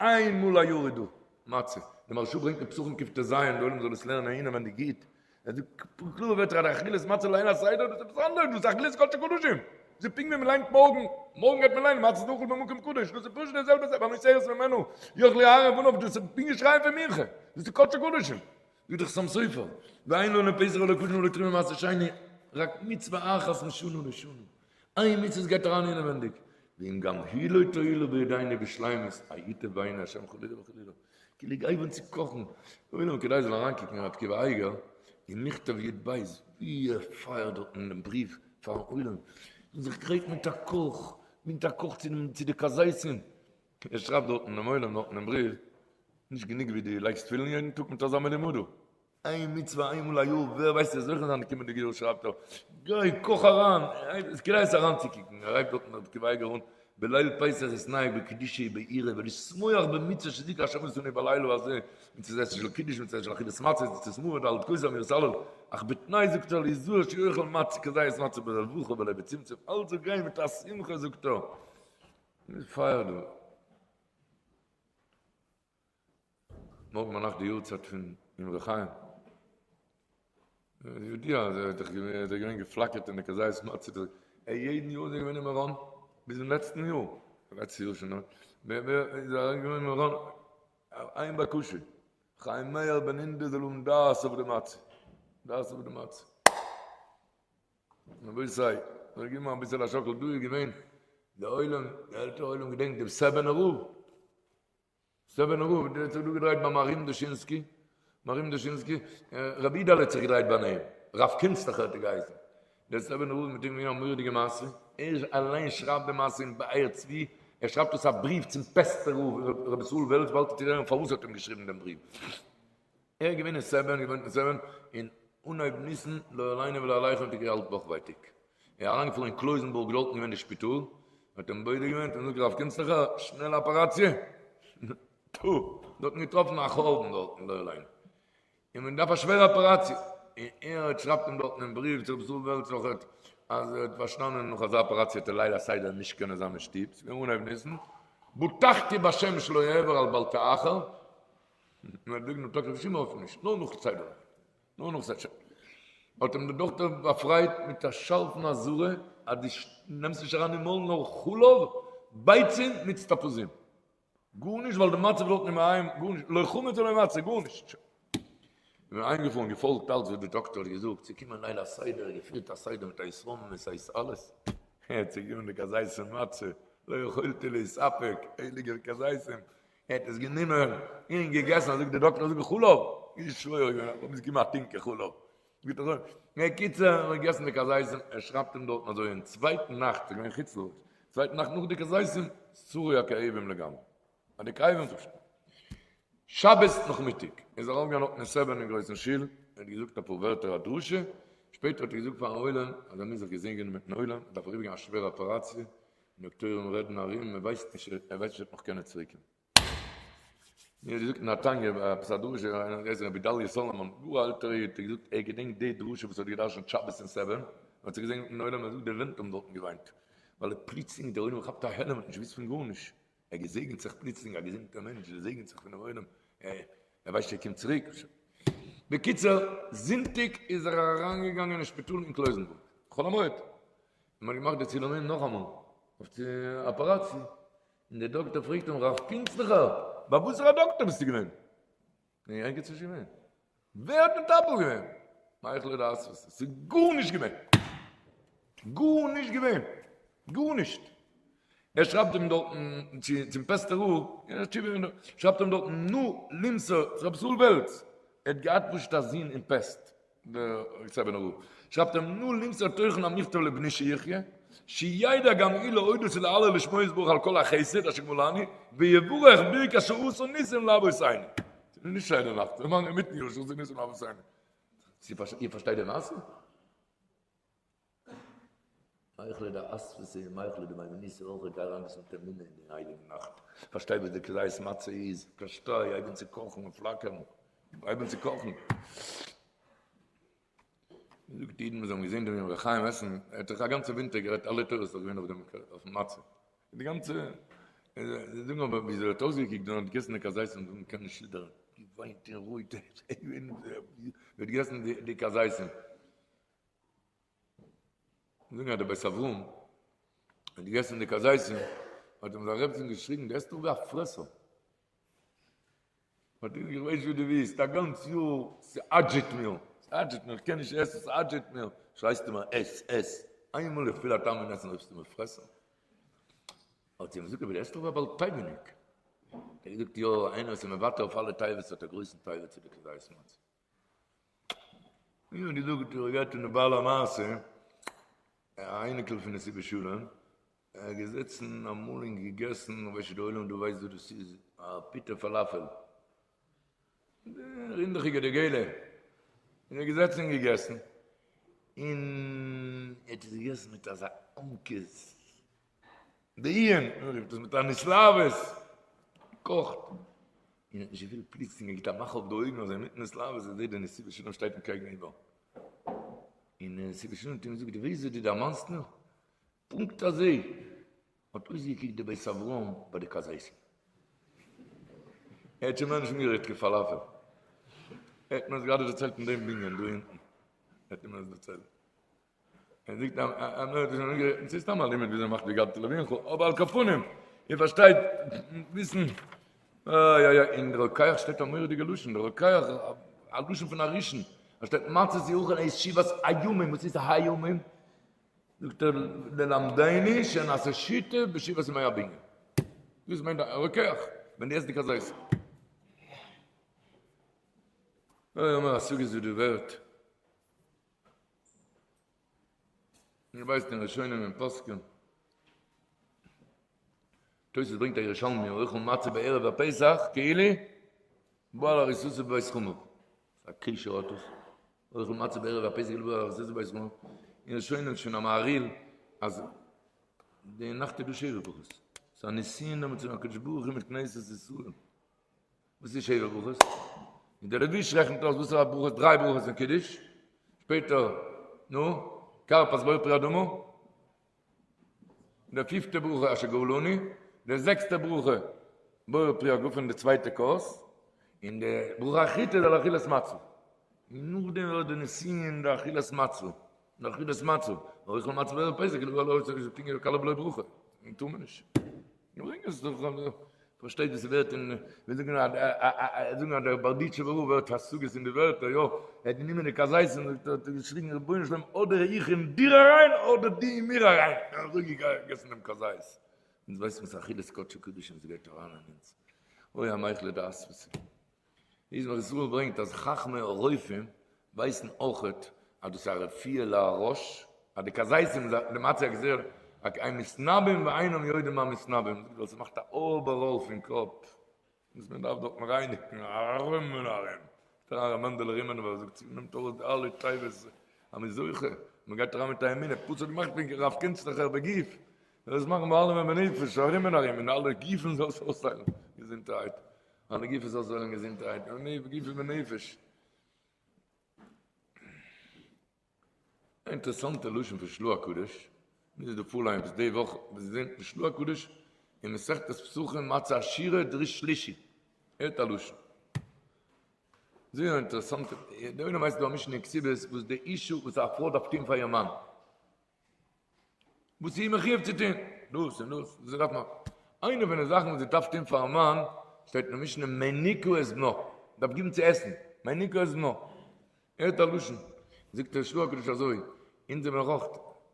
איין מאל א יאר איז דא מצה, די מהרשא ברענגט אין פסחים קט"ז, די עולם זאל עס לערנען אינעווענדיג גוט, ער זאגט קלארע ווערטער אז די אכילת מצה ליל הסדר דאס איז עפעס אנדערש, דאס איז אכילת קדשי קדשים, דאס איז פונקט ווי מען ליינט מארגן, מארגן גייט מען ליינען מצות תאכל במקום קדוש, דאס איז פשוט די זעלבע זאך והנותרת ממנה יאכלו אהרן ובניו, דאס איז פונקט געשריי פון מנחה, דאס איז קדשי קדשים, זאגט דער חתם סופר, ואין לנו פסח ולא קדשים ולא תרומה ומעשר שני, רק מצוה אחת משנה לשנה. איין מצוה וואס גייט אריין אינעווענדיג, ואם גם היא לא תועילו בידינו בשלימות, הייטב בעיני השם חלילה וחלילה, כאילו גיי אן צו קאכן, עולם כדאי זאל אריינקוקן אין רב עקיבא אייגער אין מכתב י ב ווי ער פייערט דארט אין דעם בריוו פארן עולם, זאל זיך גרייטן מיט א קאך, מיט א קאך צו די כזיתים, ער שרייבט דארטן דעם עולם דארטן אין בריוו, נישט גענוג ווי דו לייגסט תפילין יעדן טאג מיט אזא מלומדה, איין מצוה איינמאל א יאר, ווער ווייסט צו זוכה זיין די קומענדיגע יאר שרייבט ער, גיי קאך אריין, איז כדאי עס אריינצוקוקן, ער הייבט דארטן רבי עקיבא אייגער אן, בליל פסח אתנהג בקדושה וביראה ולשמוח במצוה שזיכה השם אותנו בלילה הזה, מצוות עשה של קידוש, מצוות עשה של אכילת מצות, מצוות מרור ד' כוסות אמירת הלל, אך בתנאי זאגט ער להיזהר שיאכל מצה כזית מצה ברווחה ולא בצמצום, אלזא גיי מיט א שמחה זאגט ער, איז פייער דא. מארגן ביינאכט די יארצייט פון אמרי חיים. ידוע אז ער האט דאך געווען, ער איז געווען געפלאקערט אין די כזית מצה. ער יעדן יאר איז ער געווען אין מירון, ביזן לעצטן יאר. לעצטע יאר שוין נאר. איז ער געווען אין מירון. איין בקשה, חיים מאיר בן הינדא זאל האבן דעת אויף די מצה. דעת אויף די מצה. רבותי, זאל איך געבן אביסעל א שאקל, דא איז געווען די עולם, די עלטערע עולם געדענקט דעם סעבענער רב, סעבענער רב, דער האט זיך דא געדרייט ביי מהרי"ם דושינסקי, מהרי"ם דושינסקי, רבי אידעלע האט זיך געדרייט ביי אים, רב קינסטליכער האט ער געהייסן, דער סעבענער רב מיט אים געווען א מורא'דיגע מעשה, ער אליין שרייבט די מעשה אין באר צבי, ער שרייבט עס א בריוו צום פעסטער רב, רבי ישראל וועלץ, באלד וועט איר הערן פארוואס ער האט אים געשריבן דעם בריוו. ער איז געווען אין סעבען, געוואוינט אין סעבען, און אנהויב ניסן, לא עלינו ולא עליכם האט ער געהאלט בויך-ווייטאג. ער איז אריינגעפארן אין קלויזענבורג דארטן געווען די שפיטאל, האט אים בודק געווען, האט אים געזאגט רב קינסטליכער, שנעלע אפעראציע, טפו, דארטן געטראפן א חורבן דארטן לא עלינו, און מען דארף א שווערע אפעראציע, און ער האט שרייבט אים דארטן אין בריוו צו רבי ישראל וועלץ אויכעט, אז ער האט פארשטאנען נאך אזא אפעראציע וועט ער ליל הסדר נישט קענען זיין אין שטוב, ס'איז געווען אנהויב ניסן, בטחתי בשם שלא אעבור על בל תאחר, מען האט געזאגט טאקע בשום אופן נישט, נאר נאך סדר, נאר נאך סדר. האט אים דער דאקטער באפרייט מיט א שארפן אזהרה אז דו נעמסט נישט אריין אין מויל נאר חלב, ביצים מיט תפוזים. גארנישט ווייל די מצב דארטן איז מאיים, גארנישט, לא חמץ ולא מצה, גארנישט. איז מען איינגעפארן, געפאלגט אלץ וואס די דאקטער האט געזאגט, צו קומען ליל הסדר, געפירט א סדר מיט א התרוממות, א התעלות, ער האט צוגעגעבן די כזיתים מצה, לא יכולתי להתאפק, הייליגער כזיתים, ער האט עס גענומען און געגעסן, אזוי ווי די דאקטער האט געזאגט חלב, איז שווער געווען, אבער מ'איז געקומען א טונקען חלב, גוט אזוי, בקיצור, ער האט געגעסן די כזיתים, ער שרייבט אים דארטן אזוי, אין צווייטן נאכט, ס'איז געווען חוץ לארץ, צווייטן נאכט נאך די כזיתים, סרו הכאבים לגמרי, אז די כאבים זיך שוין. שבת נאכמיטאג איז ער ארויפגעגאנגען דארטן אין סעווען אין גרויסן שול, ער האט געזאגט אפאר ווערטער א דרשה, שפעטער האט ער געזאגט פארן עולם אז ער מוז זיך געזעגענען מיטן עולם, ער דארף אריבערגיין א שווערע אפעראציע, דאקטוירים רעדן ארום, מען ווייסט נישט, ער ווייסט נישט אויב נאך קענען צוריק קומען. מיר האט געזאגט אין נתניה ביי עפעס א דרשה, איינער האט געהייסן רבי דליה סאלאמאן, גאר א עלטערע איד, האט ער געזאגט ער געדענקט די דרשה וואס ער האט געדרשנט שבת אין סעווען, ער האט זיך געזעגנט מיטן עולם, ער זאגט די ווענט האבן דארטן געוויינט, ווייל פלוצלינג דער עולם כאפט א העלם, האט נישט געוואוסט פון גארנישט, ער געזעגנט זיך פלוצלינג, א געזונטער מענטש געזעגנט זיך פונעם עולם, ער ווייסט ער קומט צוריק. בקיצור, זונטאג איז ער אריינגעגאנגען אין שפיטאל אין קלויזענבורג, חול המועד, און מ'האט געמאכט די צילומים נאכאמאל אויף די אפעראציע, און דער דאקטער פרעגט אים, רב קינצליכער, ביי וואסערע דאקטער ביסטו געווען? אין ערגעץ נישט געווען. ווער האט מטפל געווען? מיכל דאסוס. ס'איז גארנישט געווען. גארנישט געווען. גארנישט. ער שרייבט אים דארטן צום פעסטער רב, שרייבט אים דארטן, נא למסור, רבי ישראל וועלץ, ער האט געהאט פשוט א זון אין פעסט. דער סעבענער רב שרייבט אים נא למסור תוכן המכתב לבני שיחיה, שידע גם הוא להודות ולהלל לשמו יתברך על כל החסד אשר גמלני, ויברך ברכת שעשה ניסים לאבותינו. ס'איז נישט שיינע נאכט, זיי מאכן אינמיטן יאר שעשה ניסים לאבותינו. איר פארשטייט די מעשה? מיכלא דאסוותא און מיכלא דמהימנותא אויך גיי אריין ביסל מיט אמונה אין די הייליגע נאכט, פארשטיי וואס די כזית מצה איז, פארשטיי, הייב אן צו קאכן און פלאקערן, הייב אן צו קאכן. זאגט אידן וואס האבן געזען דעם אמרי חיים עסן, ער האט דאך א גאנצע ווינטער גערעדט אלע תורות איז דאך געווען אויף דעם אויפן מצה, די גאנצע, זיי זאגן אבער וויאזוי ער האט אויסגעקוקט ווען ער האט געגעסן די כזיתים, מען קען נישט שילדערן, געוויינט און רויט, ווי ער האט געגעסן די כזיתים. זאגן אז דער בית אברהם האט געגעסן די כזיתים, האט אים זיין רעבעצין געשריגן, דו עסט דאך ווי א פרעסער. האט ער געזאגט, איך ווייס ווי דו ווילסט, א גאנץ יאר ס'אדזשעט מיר, ס'אדזשעט מיר, איך קען נישט עסן, ס'אדזשעט מיר, שרייסטו מיר עס, עס. איינמאל איך פיל א טעם אין עסן הויבסטו מיר פרעסן? האט זי אים געזאגט אבער דו עסט דאך ווי א בעל תאווה'ניק. האט ער געזאגט יא, איינער וואס איז מוותר אויף אלע תאוות האט א גרויסן תאווה צו די כזית מצה. מיר האט געזאגט ער גייט און די בעל המעשה, א אייניקל פון נתיבות שלום, ער איז געזעצן אמאל און געגעסן, איך ווייס נישט די עולם דא ווייסט וואס דאס איז, א פיתה פאלאפעל, די רינדעכיגע די געלע, און ער איז געזעצן און געגעסן, און ער האט עס געגעסן מיט אזא עמקות, בעיון, מען רופט עס מיט א התלהבות, געקאכט, און האט נישט געפילט פלוצלינג ער גיבט א מאך אויף די אויגן אזוי מיטן התלהבות, ער זעט די נתיבות שלום שטייט אים קעגן איבער, און די נתיבות שלום האט אים געזאגט, דו ווייסט וואס דו דערמאנסט מיר? פונקט אזוי האט אויסגעקוקט די בית אברהם ביי די כזיתים. ער האט שוין מער נישט אנגערירט קיין פאלאפעל. ער האט מיר עס גראדע דערציילט אין דעם בנין דא אונטן. ער האט מיר עס דערציילט. ער זאגט אז ער האט שוין אנגערירט, ס'איז סתם א לימוד וויאזוי מ'מאכט והגדת לבנך, אבער על כל פנים, איר פארשטייט, וויסן, אוי אוי אוי, אין די רוקח שטייט א מורא'דיגע לשון, די רוקח, א לשון פון א ראשון, עס שטייט מצות יאכל את שבעת הימים, וואס איז הימים? זאגט ער ללמדני שנעשה שיתוף בשבעת ימי הבנין. דאס מיינט א רוקח, ווען דו עסט די כזית. אוי האמער השגות ווי דא ווערט. איר ווייסט אין ראשונים און פוסקים. תוס' ברענגט א ירושלמי האוכל מצה בערב הפסח כאילו בא על ארוסתו בבית חמיו. א קשיא האט עס. אוכל מצה בערב הפסח כאילו בא על ארוסתו בבית חמיו. אין ראשונים שוין א מהריל אז די נאכט איז דא שבע ברכות. ס'איז א נסיון דעמאלטס צו הקדוש ברוך הוא מיט כנסת ישראל. וואס איז שבע ברכות? און דער לבוש רעכנט אויס וואס איז א ברכות, דריי ברכות אין קידוש, שפעטער, נו, כרפס בורא פרי האדמה, די פיפטע ברכה אשר גאלנו, די זעקסטע ברכה בורא פרי הגפן די צווייטע כוס, און די ברכה אחריתא איז על אכילת מצה. און נאכדעם ווערט די נסיון די אכילת מצה, די אכילת מצה, אוכל מצה בערב פסח, כאילו לא עושה כלה בלא ברכה, טאר מען נישט. ברענג עס דאך פארשטייט וואס ס'ווערט אין ווי זאגן א זאגן אז דער בארדיטשובער רב האט השגות אין די ווערטער יא ער האט גענומען די כזיתים און האט געשריגן רבונו של עולם אדער איך אין דיר אריין אדער דו אין מיר אריין ער האט אזוי געגעסן דעם כזית אונז ווייסן וואס אכילת קדשי קדשים ס'גייט אריין אין אונז אוי א מיכלא דאסוותא. ישמח ישראל ברענגט אז חכמי הרופאים ווייסן אויכעט אז דאס איז א רפואה להראש, אז די כזיתים די מצה הגזירה, רק הם מתנבאים ואינם יודעים מה מתנבאים, זאגט ווייל ס'מאכט א אויבערהאל פון קאפ, וואס מען דארף דארטן רייניגן ארום און ארום, זאגט הרב מענדעלע רימענובער זאגט ס'נעמט ארויס די אלע תאוות אז מ'איז זוכה, מ'גייט אריין מיט א אמונה, פשוט געמאכט פון רב קונצליכער בגוף, זאל עס מאכן ביי אלעמען בנפש, ארום און ארום, און אלע גופן זאל עס אויסהיילן, געזונטערהייט. אלע גופות זאל זיין געזונטערהייט, בגוף ובנפש. א אינטערעסאנטע לשון פון של"ה הקדוש, מוז איך דא פארליינען ביז די וואך, וואס איז אין של"ה הקדוש אין מסכת פסחים מצה עשירה דרוש שלישי, הערט א לשון. זייער אינטערעסאנט, די עולם ווייסט דא א משנה אין כתובות וואס די אישה וואס א פרוי דארף טון פאר איר מאן. וואס איז מחויב צו טון, דאס און דאס, דאס דארף מען. איינע פון די זאכן וואס זי דארף טון פארן מאן, שטייט אין משנה מניקה את בנה, דארף גיבן צו עסן, מניקה את בנה. הערט א לשון, זאגט דער של"ה הקדוש אזוי, אונז זעמיר דאך אויך,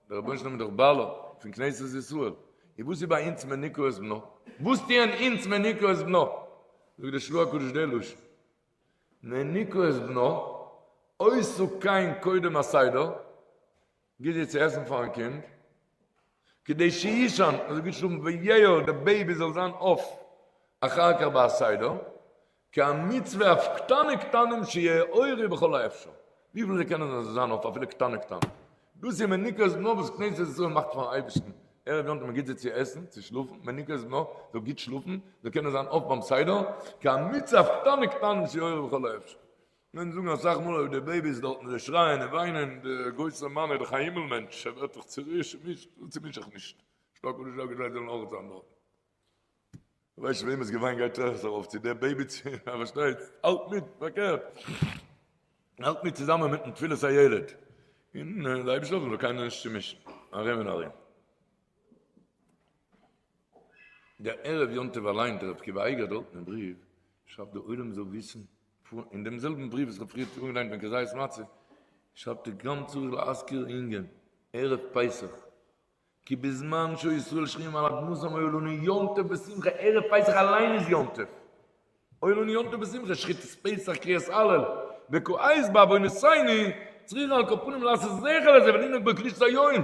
דער רבונו של עולם איז דאך בעלה פון כנסת ישראל, און וואס איז ביי אונז מניקה את בנה? וואס טוען אונז מניקה את בנה? זאגט דער של"ה הקדוש די לשון, מניקה את בנה, עושה כן קודם הסדר, גיט זי צו עסן פארן קינד, כדי שיישן, ער זאל גוט שלאפן, ויעור, די בעיבי זאל זיין אויף אחר כך בסדר, כי המצוה אף קטני קטנים שיעורו בכל האפשר, וויפיל זיי קענען זאלן זיי זיין אויף אפילו קטני קטנים. דאס איז מניקה את בנה וואס כנסת ישראל מאכט פארן אייבערשטן, ערב יום טוב מען גיט זיי צו עסן, צו שלאפן, מניקה את בנה, זאל גוט שלאפן, זאל קענען זיין אויף ביים סדר, כי המצוה אף קטני קטנים שיעורו בכל האפשר. מענטשן זאגן אסאך מאל אויב די בעיביס דארטן זיי שרייען און וויינען, די גרויסע מאן איז דאך א הימל מענטש, ער ווערט דאך צומישט, צומיש זיך נישט, של"ה הקדוש זאגט זיי זאלן אויך זיין דארטן. ווייסט וועמענס געוויין גייט ערשט ארויף, צו די בעיבי צו, פארשטייט, האלט מיט, פארקערט, האלט מיט צוזאמען מיטן תפילת הילד, און די אייבערשטער זאל קיינער נישט צומישן, ארום און ארום. דער ערב יום טוב אליין, דער רבי עקיבא אייגער דארטן אין בריוו, שרייבט די עולם זאל וויסן, אין דעם זעלבן בריוו וואס איך האב פריער אנגעליינט וועגן כזית מצה, שרייבט ער גם צריך להזכיר ענין. ערב פסח, כי בזמן שישראל שרויים על אדמתם היה לנו יום טוב בשמחה, ערב פסח אליין איז יום טוב, היה לנו יום טוב בשמחה, שחיטת פסח, קריאת הלל, וכעת בעוונותינו צריכים על כל פנים לעשות זכר לזה ולנהוג בקדושת היום,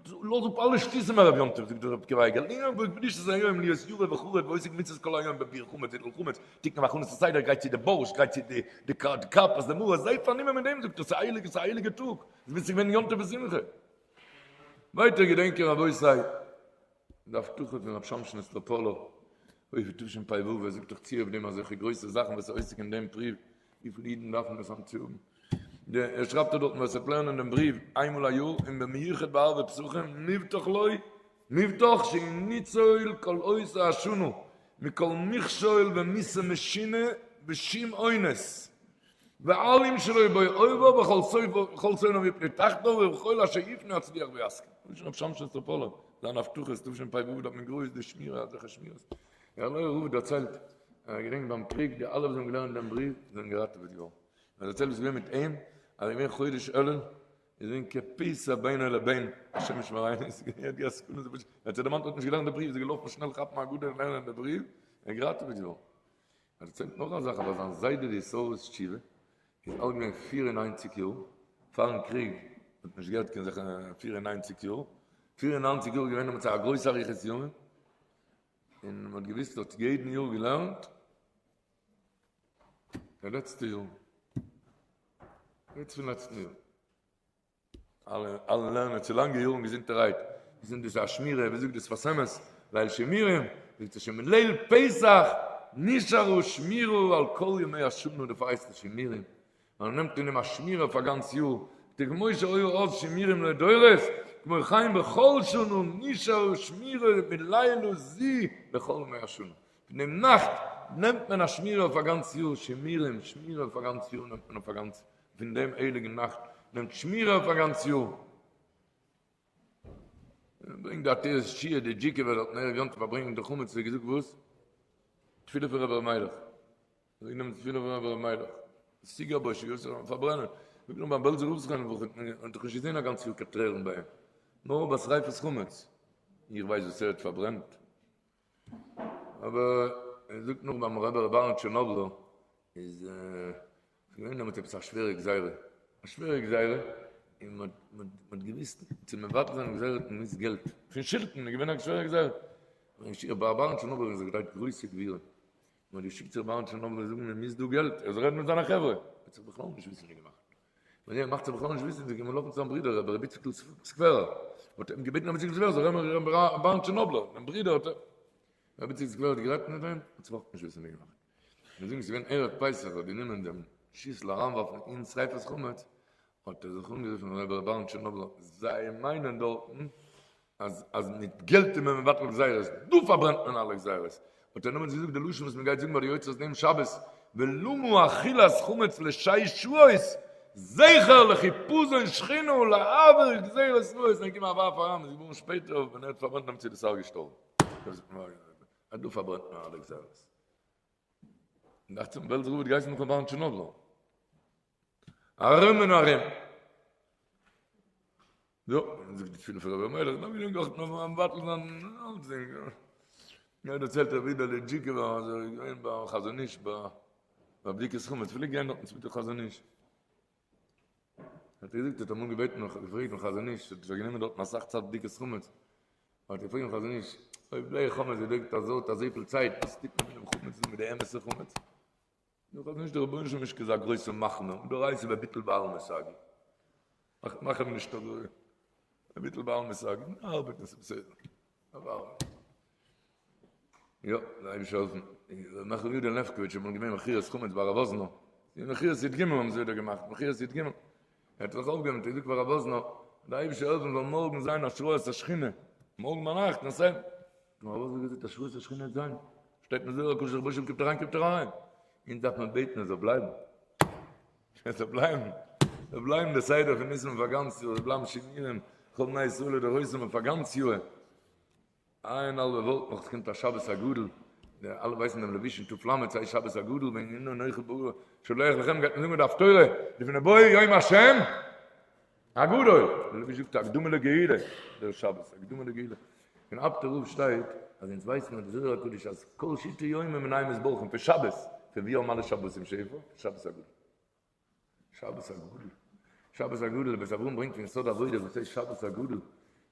לאז אפ אלע שטותים ערב יום טוב, זאגט דער רבי עקיבא אייגער, לנהוג בקדושת היום להיות ירא וחרד ועוסק במצוות כל היום בביעור חמץ ביטול חמץ, תיקון והכנת הסדר, גרייט צו די בארשט, גרייט צו די כרפס, די מרור, זיי פארנומען מיט דעם, זאגט ער, ס'איז א הייליגע, ס'איז א הייליגע טאג, עס איז געווען יום טוב ושמחה. ווייטער געדענקען רבותי די הבטחה פון רבי שמשון אסטראפאלער אויף תשפ ו, ער זאגט דאך צו אויף דעם אזעלכע גרויסע זאכן וואס איז עוסק אין דעם בריוו, וויפיל אידן דארפן דאס היינט צו האבן, ער שרייבט דארטן ווער ס'וועט לערנען דעם בריוו איינמאל א יאר און במיוחד בערבי פסחים מובטח לו מובטח שהוא ניצול כל אותה השנה מכל מכשול ומיתה משונה ושום אונס ואל ימשלו בו אויביו וכל שונאיו יפלו תחתיו ובכל אשר יפנה יצליח וישכיל. לשון רבי שמשון אסטראפאלער, זיין הבטחות תשפ ו דארף מען גרויס די שמירה אזעלכע שמירות. דער ערלויער רב דערציילט, ער געדענקט ביים קריג די אלע וואס האבן געלערנט דעם בריוו זענען געראטעוועט געווארן. ער דערציילט וואס איז געווען מיט אים, אז געווען חודש אלול איז געווען כפסע בינו לבין השם ישמרינו, עס איז געווען די סכנה, ער האט זיך דערמאנט ער האט נישט געלערנט די בריוו, איז ער געלאפן שנעל כאפן א הגדה און לערנען די בריוו, ער איז געראטעוועט געווארן. ער דערציילט נאך א זאך אבער זיין זיידע די התעוררות תשובה איז אלט געווען 94 יאר פארן קריג האט נישט געהאט קיין זיך 94 יאר 94 יאר געווען דעמאלטס א גרויסע אריכות ימים און מען האט געוויסט האט יעדן יאר געלערנט די לעצטע יאר יעצט פון לעצטן יאר אלע אלע לערנען צו לאנגע יארן געזונטערהייט, ווי זענט דאס א שמירה, ווי זאגט די שפת אמת, ליל שימורים, זאגט ער שמליל פסח נשארו שמירה על כל ימי השנה, דערפאר הייסט עס שימורים, ווייל מען נעמט אין דעם א שמירה אויף א גאנץ יאר, כמו שהיו אז שימורים לדורות, כמו כן בכל שנה נשארו שמירה מלילה זו לכל ימי השנה, פון דעם נאכט נעמט מען א שמירה אויף א גאנץ יאר, שימורים, שמירה אויף א גאנץ יאר נעמט מען אויף א גאנץ פון דעם הייליגן נאכט נעמט שמירה אויף א גאנץ יאר. ברענגט די עטרת תשועה די דזשיקובער האט ערב יום טוב פארברענגט די חמץ האט געזאגט וואס? תפילה פון רבי ר' מיילעך. זאג נעם תפילה פון רבי ר' מיילעך. סיגא בוישי יוסף פארברענען. זאגט נאר ביים בעלזער רב זכרונו לברכה האט דאך נישט געזען א גאנץ יאר קיין טרערן ביי אים. נאר ביי שריפת חמץ. איך ווייס וואס ער האט פארברענט. אבער ער זאגט נאך ביים רבי ר' אהרן טשערנאבלער איז געווען דעמאלטס עפעס א שווערע גזירה, א שווערע גזירה, און מען האט געוואוסט צו מבטל זיין די גזירה האט מען געמוזט געלט, פון שלטון איז געווען א שווערע גזירה, ר' אהרן טשערנאבלער האט זיך געדרייט גרויסע גבירים, מען האט געשיקט צו ר' אהרן טשערנאבלער זאגן מען מוז דא געלט, ער זאל רעדן מיט זיינע חברה, ער האט זיך בכלל נישט וויסענדיג געמאכט, ווען ער מאכט זיך בכלל נישט וויסענדיג איז מען געלאפן צו זיין ברודער רבי ר' איציקל סקווערער, האט אים געבעטן רבי איציקל סקווערער זאל רעדן מיט ר' אהרן טשערנאבלער, דעם ברודער האט רבי איציקל סקווערער האט גערעדט מיט אים, האט זיך אויך נישט וויסענדיג געמאכט. מיר זאגן ס'איז געווען ערב פסח האט גענומען דעם שיסל אריינווארפן אין שריפת חמץ, האט ער זיך אנגערופן רבי ר' אהרן טשערנאבלער, זיי מיינען דארטן אז אז מיט געלט איז מען מבטל גזירות, דא פארברענט מען אלע גזירות, האט ער נאכדעם געזאגט די לשון וואס מען גייט זאגן ביי די יוצרות דעם שבת, ולמה אכילת חמץ לשש שעות, זכר לחיפזון שכינה ולהעביר גזירות רעות, און געגעבן א ווארף אריין, איז געווארן שפעטער ווען ער האט פארברענט דעם צו די שר געשטארבן. אז דא פארברענט מען אלע גזירות. דאכט זיך בעלזער רב האט געהייסן נאך ר' אהרן טשערנאבלער. ארום און ארום. יא, זאגט די תפילה פון רבי אלימלך, נאר גענוג אויך נאר מבטל זיין אלצדינג. יא, דערציילט רבי אידעלע דזשיקובער אז ער איז געווען ביים חזון איש ביי בדיקת חמץ, פלעגט גיין דארטן צו די חזון איש. האט ער געזאגט, ער האט אמאל געבעטן, געפרעגט דעם חזון איש, האט זיך גענומען דארטן אסאך צייט בדיקת חמץ, האט ער געפרעגט דעם חזון איש, אויב דער חמץ געדויערט אזוי אזויפיל צייט, וואס טוט מען מיט דעם חמץ דא, מיט די אמת'ע חמץ? דער חזון איש, דער רבונו של עולם איז נישט אזא גרויסע מחמיר, מדאורייתא בביטול בעלמא סגי. מאך אים נישט אזוי, בביטול בעלמא סגי, ארבעט עס בסדר. יא, דער אייבערשטער זאל העלפן. ר' מעכל יודא לעפקאוויטש איז אמאל געווען מכירת חמץ ביי הרב וואזנער. די מכירת י ג האבן זיי דא געמאכט, מכירת י ג. ער האט זיך אויפגעהויבן און געזאגט פאר הרב וואזנער, דער אייבערשטער זאל העלפן זאל מארגן זיין השראת השכינה, מארגן ביינאכט און סעם. הרב וואזנער האט געזאגט השראת השכינה וועט זיין. שטייט אין זוהר הקדוש רבונו של עולם קומט אריין קומט ער אריין. אונז דארף מען בעטן ער זאל בלייבן. ער זאל בלייבן. זאל בלייבן די סדר פון ניסן פאר גאנץ יאר, זאל בלייבן שימורים, כל בני ישראל לדורותם פאר גאנץ יאר. איין האלבע ווארט נאך ס'קומט א שבת הגדול, די אלע ווייסן דעם לבוש אין ת"ל, ס'הייסט שבת הגדול ווען הנה אנכי בא שולח לכם גייט מען זאגן די הפטורה לפני בוא יום השם. הגדול, דער לבוש זאגט הקדמה לגאולה, דער שבת, הקדמה לגאולה. אין אפטער רב שטייט אז אונז ווייסן מיט די זוהר הקדוש אז כל שיתא יומין מנין מתברכין פון שבת, פון ווי האבן אלע שבתים שפע? שבת הגדול. שבת הגדול. שבת הגדול, בית אברהם ברענגט פון יסוד העבודה וואס הייסט שבת הגדול,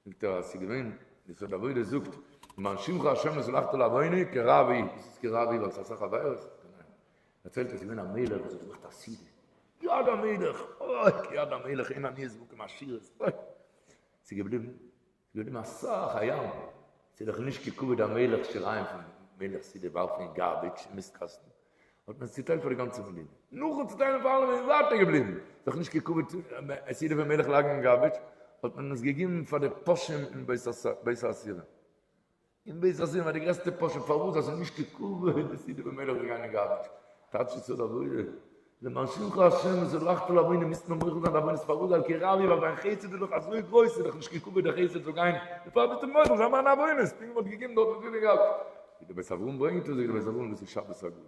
זאגט ער אז ס'איז געווען, די יסוד העבודה זאגט, למען שמך השם לא סלחת לעווני כי רב הוא, וואס איז כי רב הוא ווייל ס'איז אסאך עבירות? ניין. דערציילט אז ס'איז געווען א מלך וואס האט געמאכט א סעודה, יד המלך, אוי, כיד המלך אין עניות במקום עשירות, אוי, ס'איז געבליבן, ס'איז געבליבן אסאך א ים, ס'איז דאך נישט קיין כבוד המלך שיריים פון מלך סעודה ווארפן אין garbage, אין מיסט קאסטן, האט מען עס צוטיילט פאר די גאנצע מדינה, נאכן צוטיילן פאר אלעמען איז ווייטער געבליבן, ס'איז דאך נישט קיין כבוד סעודה פון מלך לייגן אין garbage, האט מען עס געגעבן פאר די פושעים אין בית האסירים. אין בית האסירים פאר די גרעסטע פושעים פארוואס אז ס'איז נישט קיין כבוד די סעודה פון מלך זאל גיין אין garbage טייטש יסוד העבודה למען שמך השם וסלחת לעווני מוזט מיר מוחל זיין די עוונות פארוואס ווייל כי רב הוא ווייל דיין חסד איז דאך אזוי גרויס ס'איז דאך נישט קיין כבוד די חסד זאל גיין דערפאר ביסטו מוחל זיין מיינע עוונות פונקט ווי מ'האט געגעבן דארט אין garbage ווי די בית אברהם ברענגט עס זאגט די בית אברהם דאס איז שבת הגדול.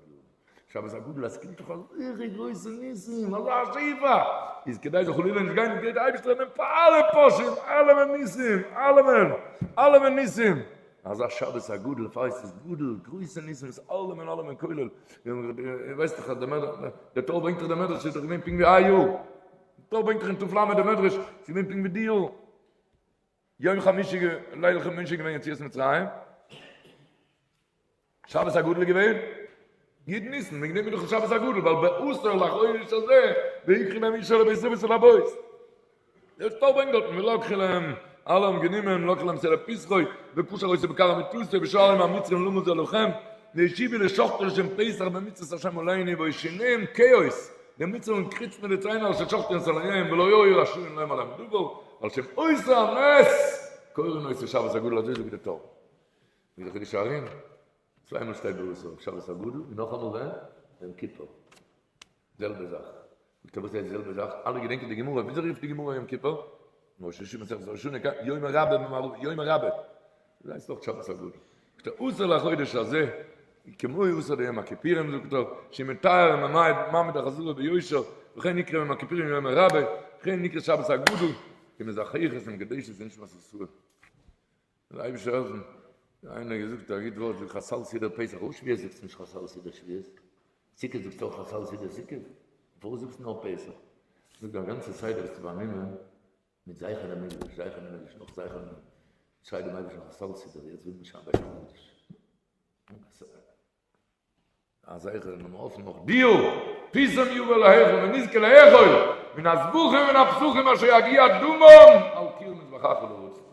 שבת הגדול אז ס'קומט דאך אזעלכע גרויסע ניסים, אזא שפע, איז כדאי זאל חלילה נישט גיין גייט די אייבערשטער נעמען פאר אלע פושעים, אלעמען ניסים, אלעמען, אלעמען ניסים, אזא שבת הגדול, פאר עס איז גדול, גרויסע ניסים איז אלעמען אלעמען כולל, ווייסט דאך אז דער טור ברענגט דאך דער מדרש איז דאך געווען פונקט ווי א יאר, דער טור ברענגט דאך אין ת"ל דער מדרש, ס'איז געווען פונקט ווי די יאר, יום חמישי ליל חמישי געווען יציאת מצרים. שבת הגדול איז געווען י' ניסן, וועגן דעם איז דאך שבת הגדול, ווייל בעשור לחודש הזה ויקחו להם איש אל בית אבות אל הבית. דער טור ברענגט דארטן ולקחו להם, אלע האבן גענומען, לקחו להם שה לפסחו, וקשרו אותו בכרעי מטתו, ושאלו המצרים למה זה לכם, והשיבו לשחטו לשם פסח במצוות השם עלינו והשיניהם כאות, די מצרים קריצן מיט די ציינער על ששחטו את אלהיהם ולא היו רשאים לומר להם דבר, על שם אותו הנס קורין אותו שבת הגדול, אזוי זאגט דער טור. ווי די חידושי הרי"ם, צוויי מאל שטייט בעשור, שבת הגדול, און נאכאמאל ווען? יום כיפור. זעלבע זאך. זאגט ער וואס הייסט די זעלבע זאך? אלע געדענקען די גמרא, וויאזוי רופט די גמרא יום כיפור? ראש השנה מסכת ראש השנה, יומא רבה במערבא, יומא רבה. דאס הייסט אויך שבת הגדול. זאגט ער עשור לחודש הזה, כמו עשור ליום הכיפורים זאגט ער, שמטהר ומעמיד החזרה ביושר, וכן נקרא יום הכיפורים יומא רבה, וכן נקרא שבת הגדול, כי מזכך את מקדשת נשמת ישראל. זאל אייבישטער העלפן, איינער האט געזאגט א גוט ווארט, זאגט חסל סידור פסח אויך שבועות זאגסטו נישט חסל סידור שבועות, סוכות זאגסטו אויך חסל סידור סוכות, פארוואס זאגסטו נאר פסח? זאגט א גאנצע סדר ביסטו פארנומען מיט זכר למקדש, זכר למקדש, נאך זכר למקדש, שרייט דעם אייבערשטן חסל סידור, יעצט וויל מען שוין בית המקדש. א זכר און מיר האפן נאך דיו פתאום יבא להיכל ונזכה לאכול מן הזבחים ומן הפסחים אשר יגיע דמם על קיר מזבחך לרצון.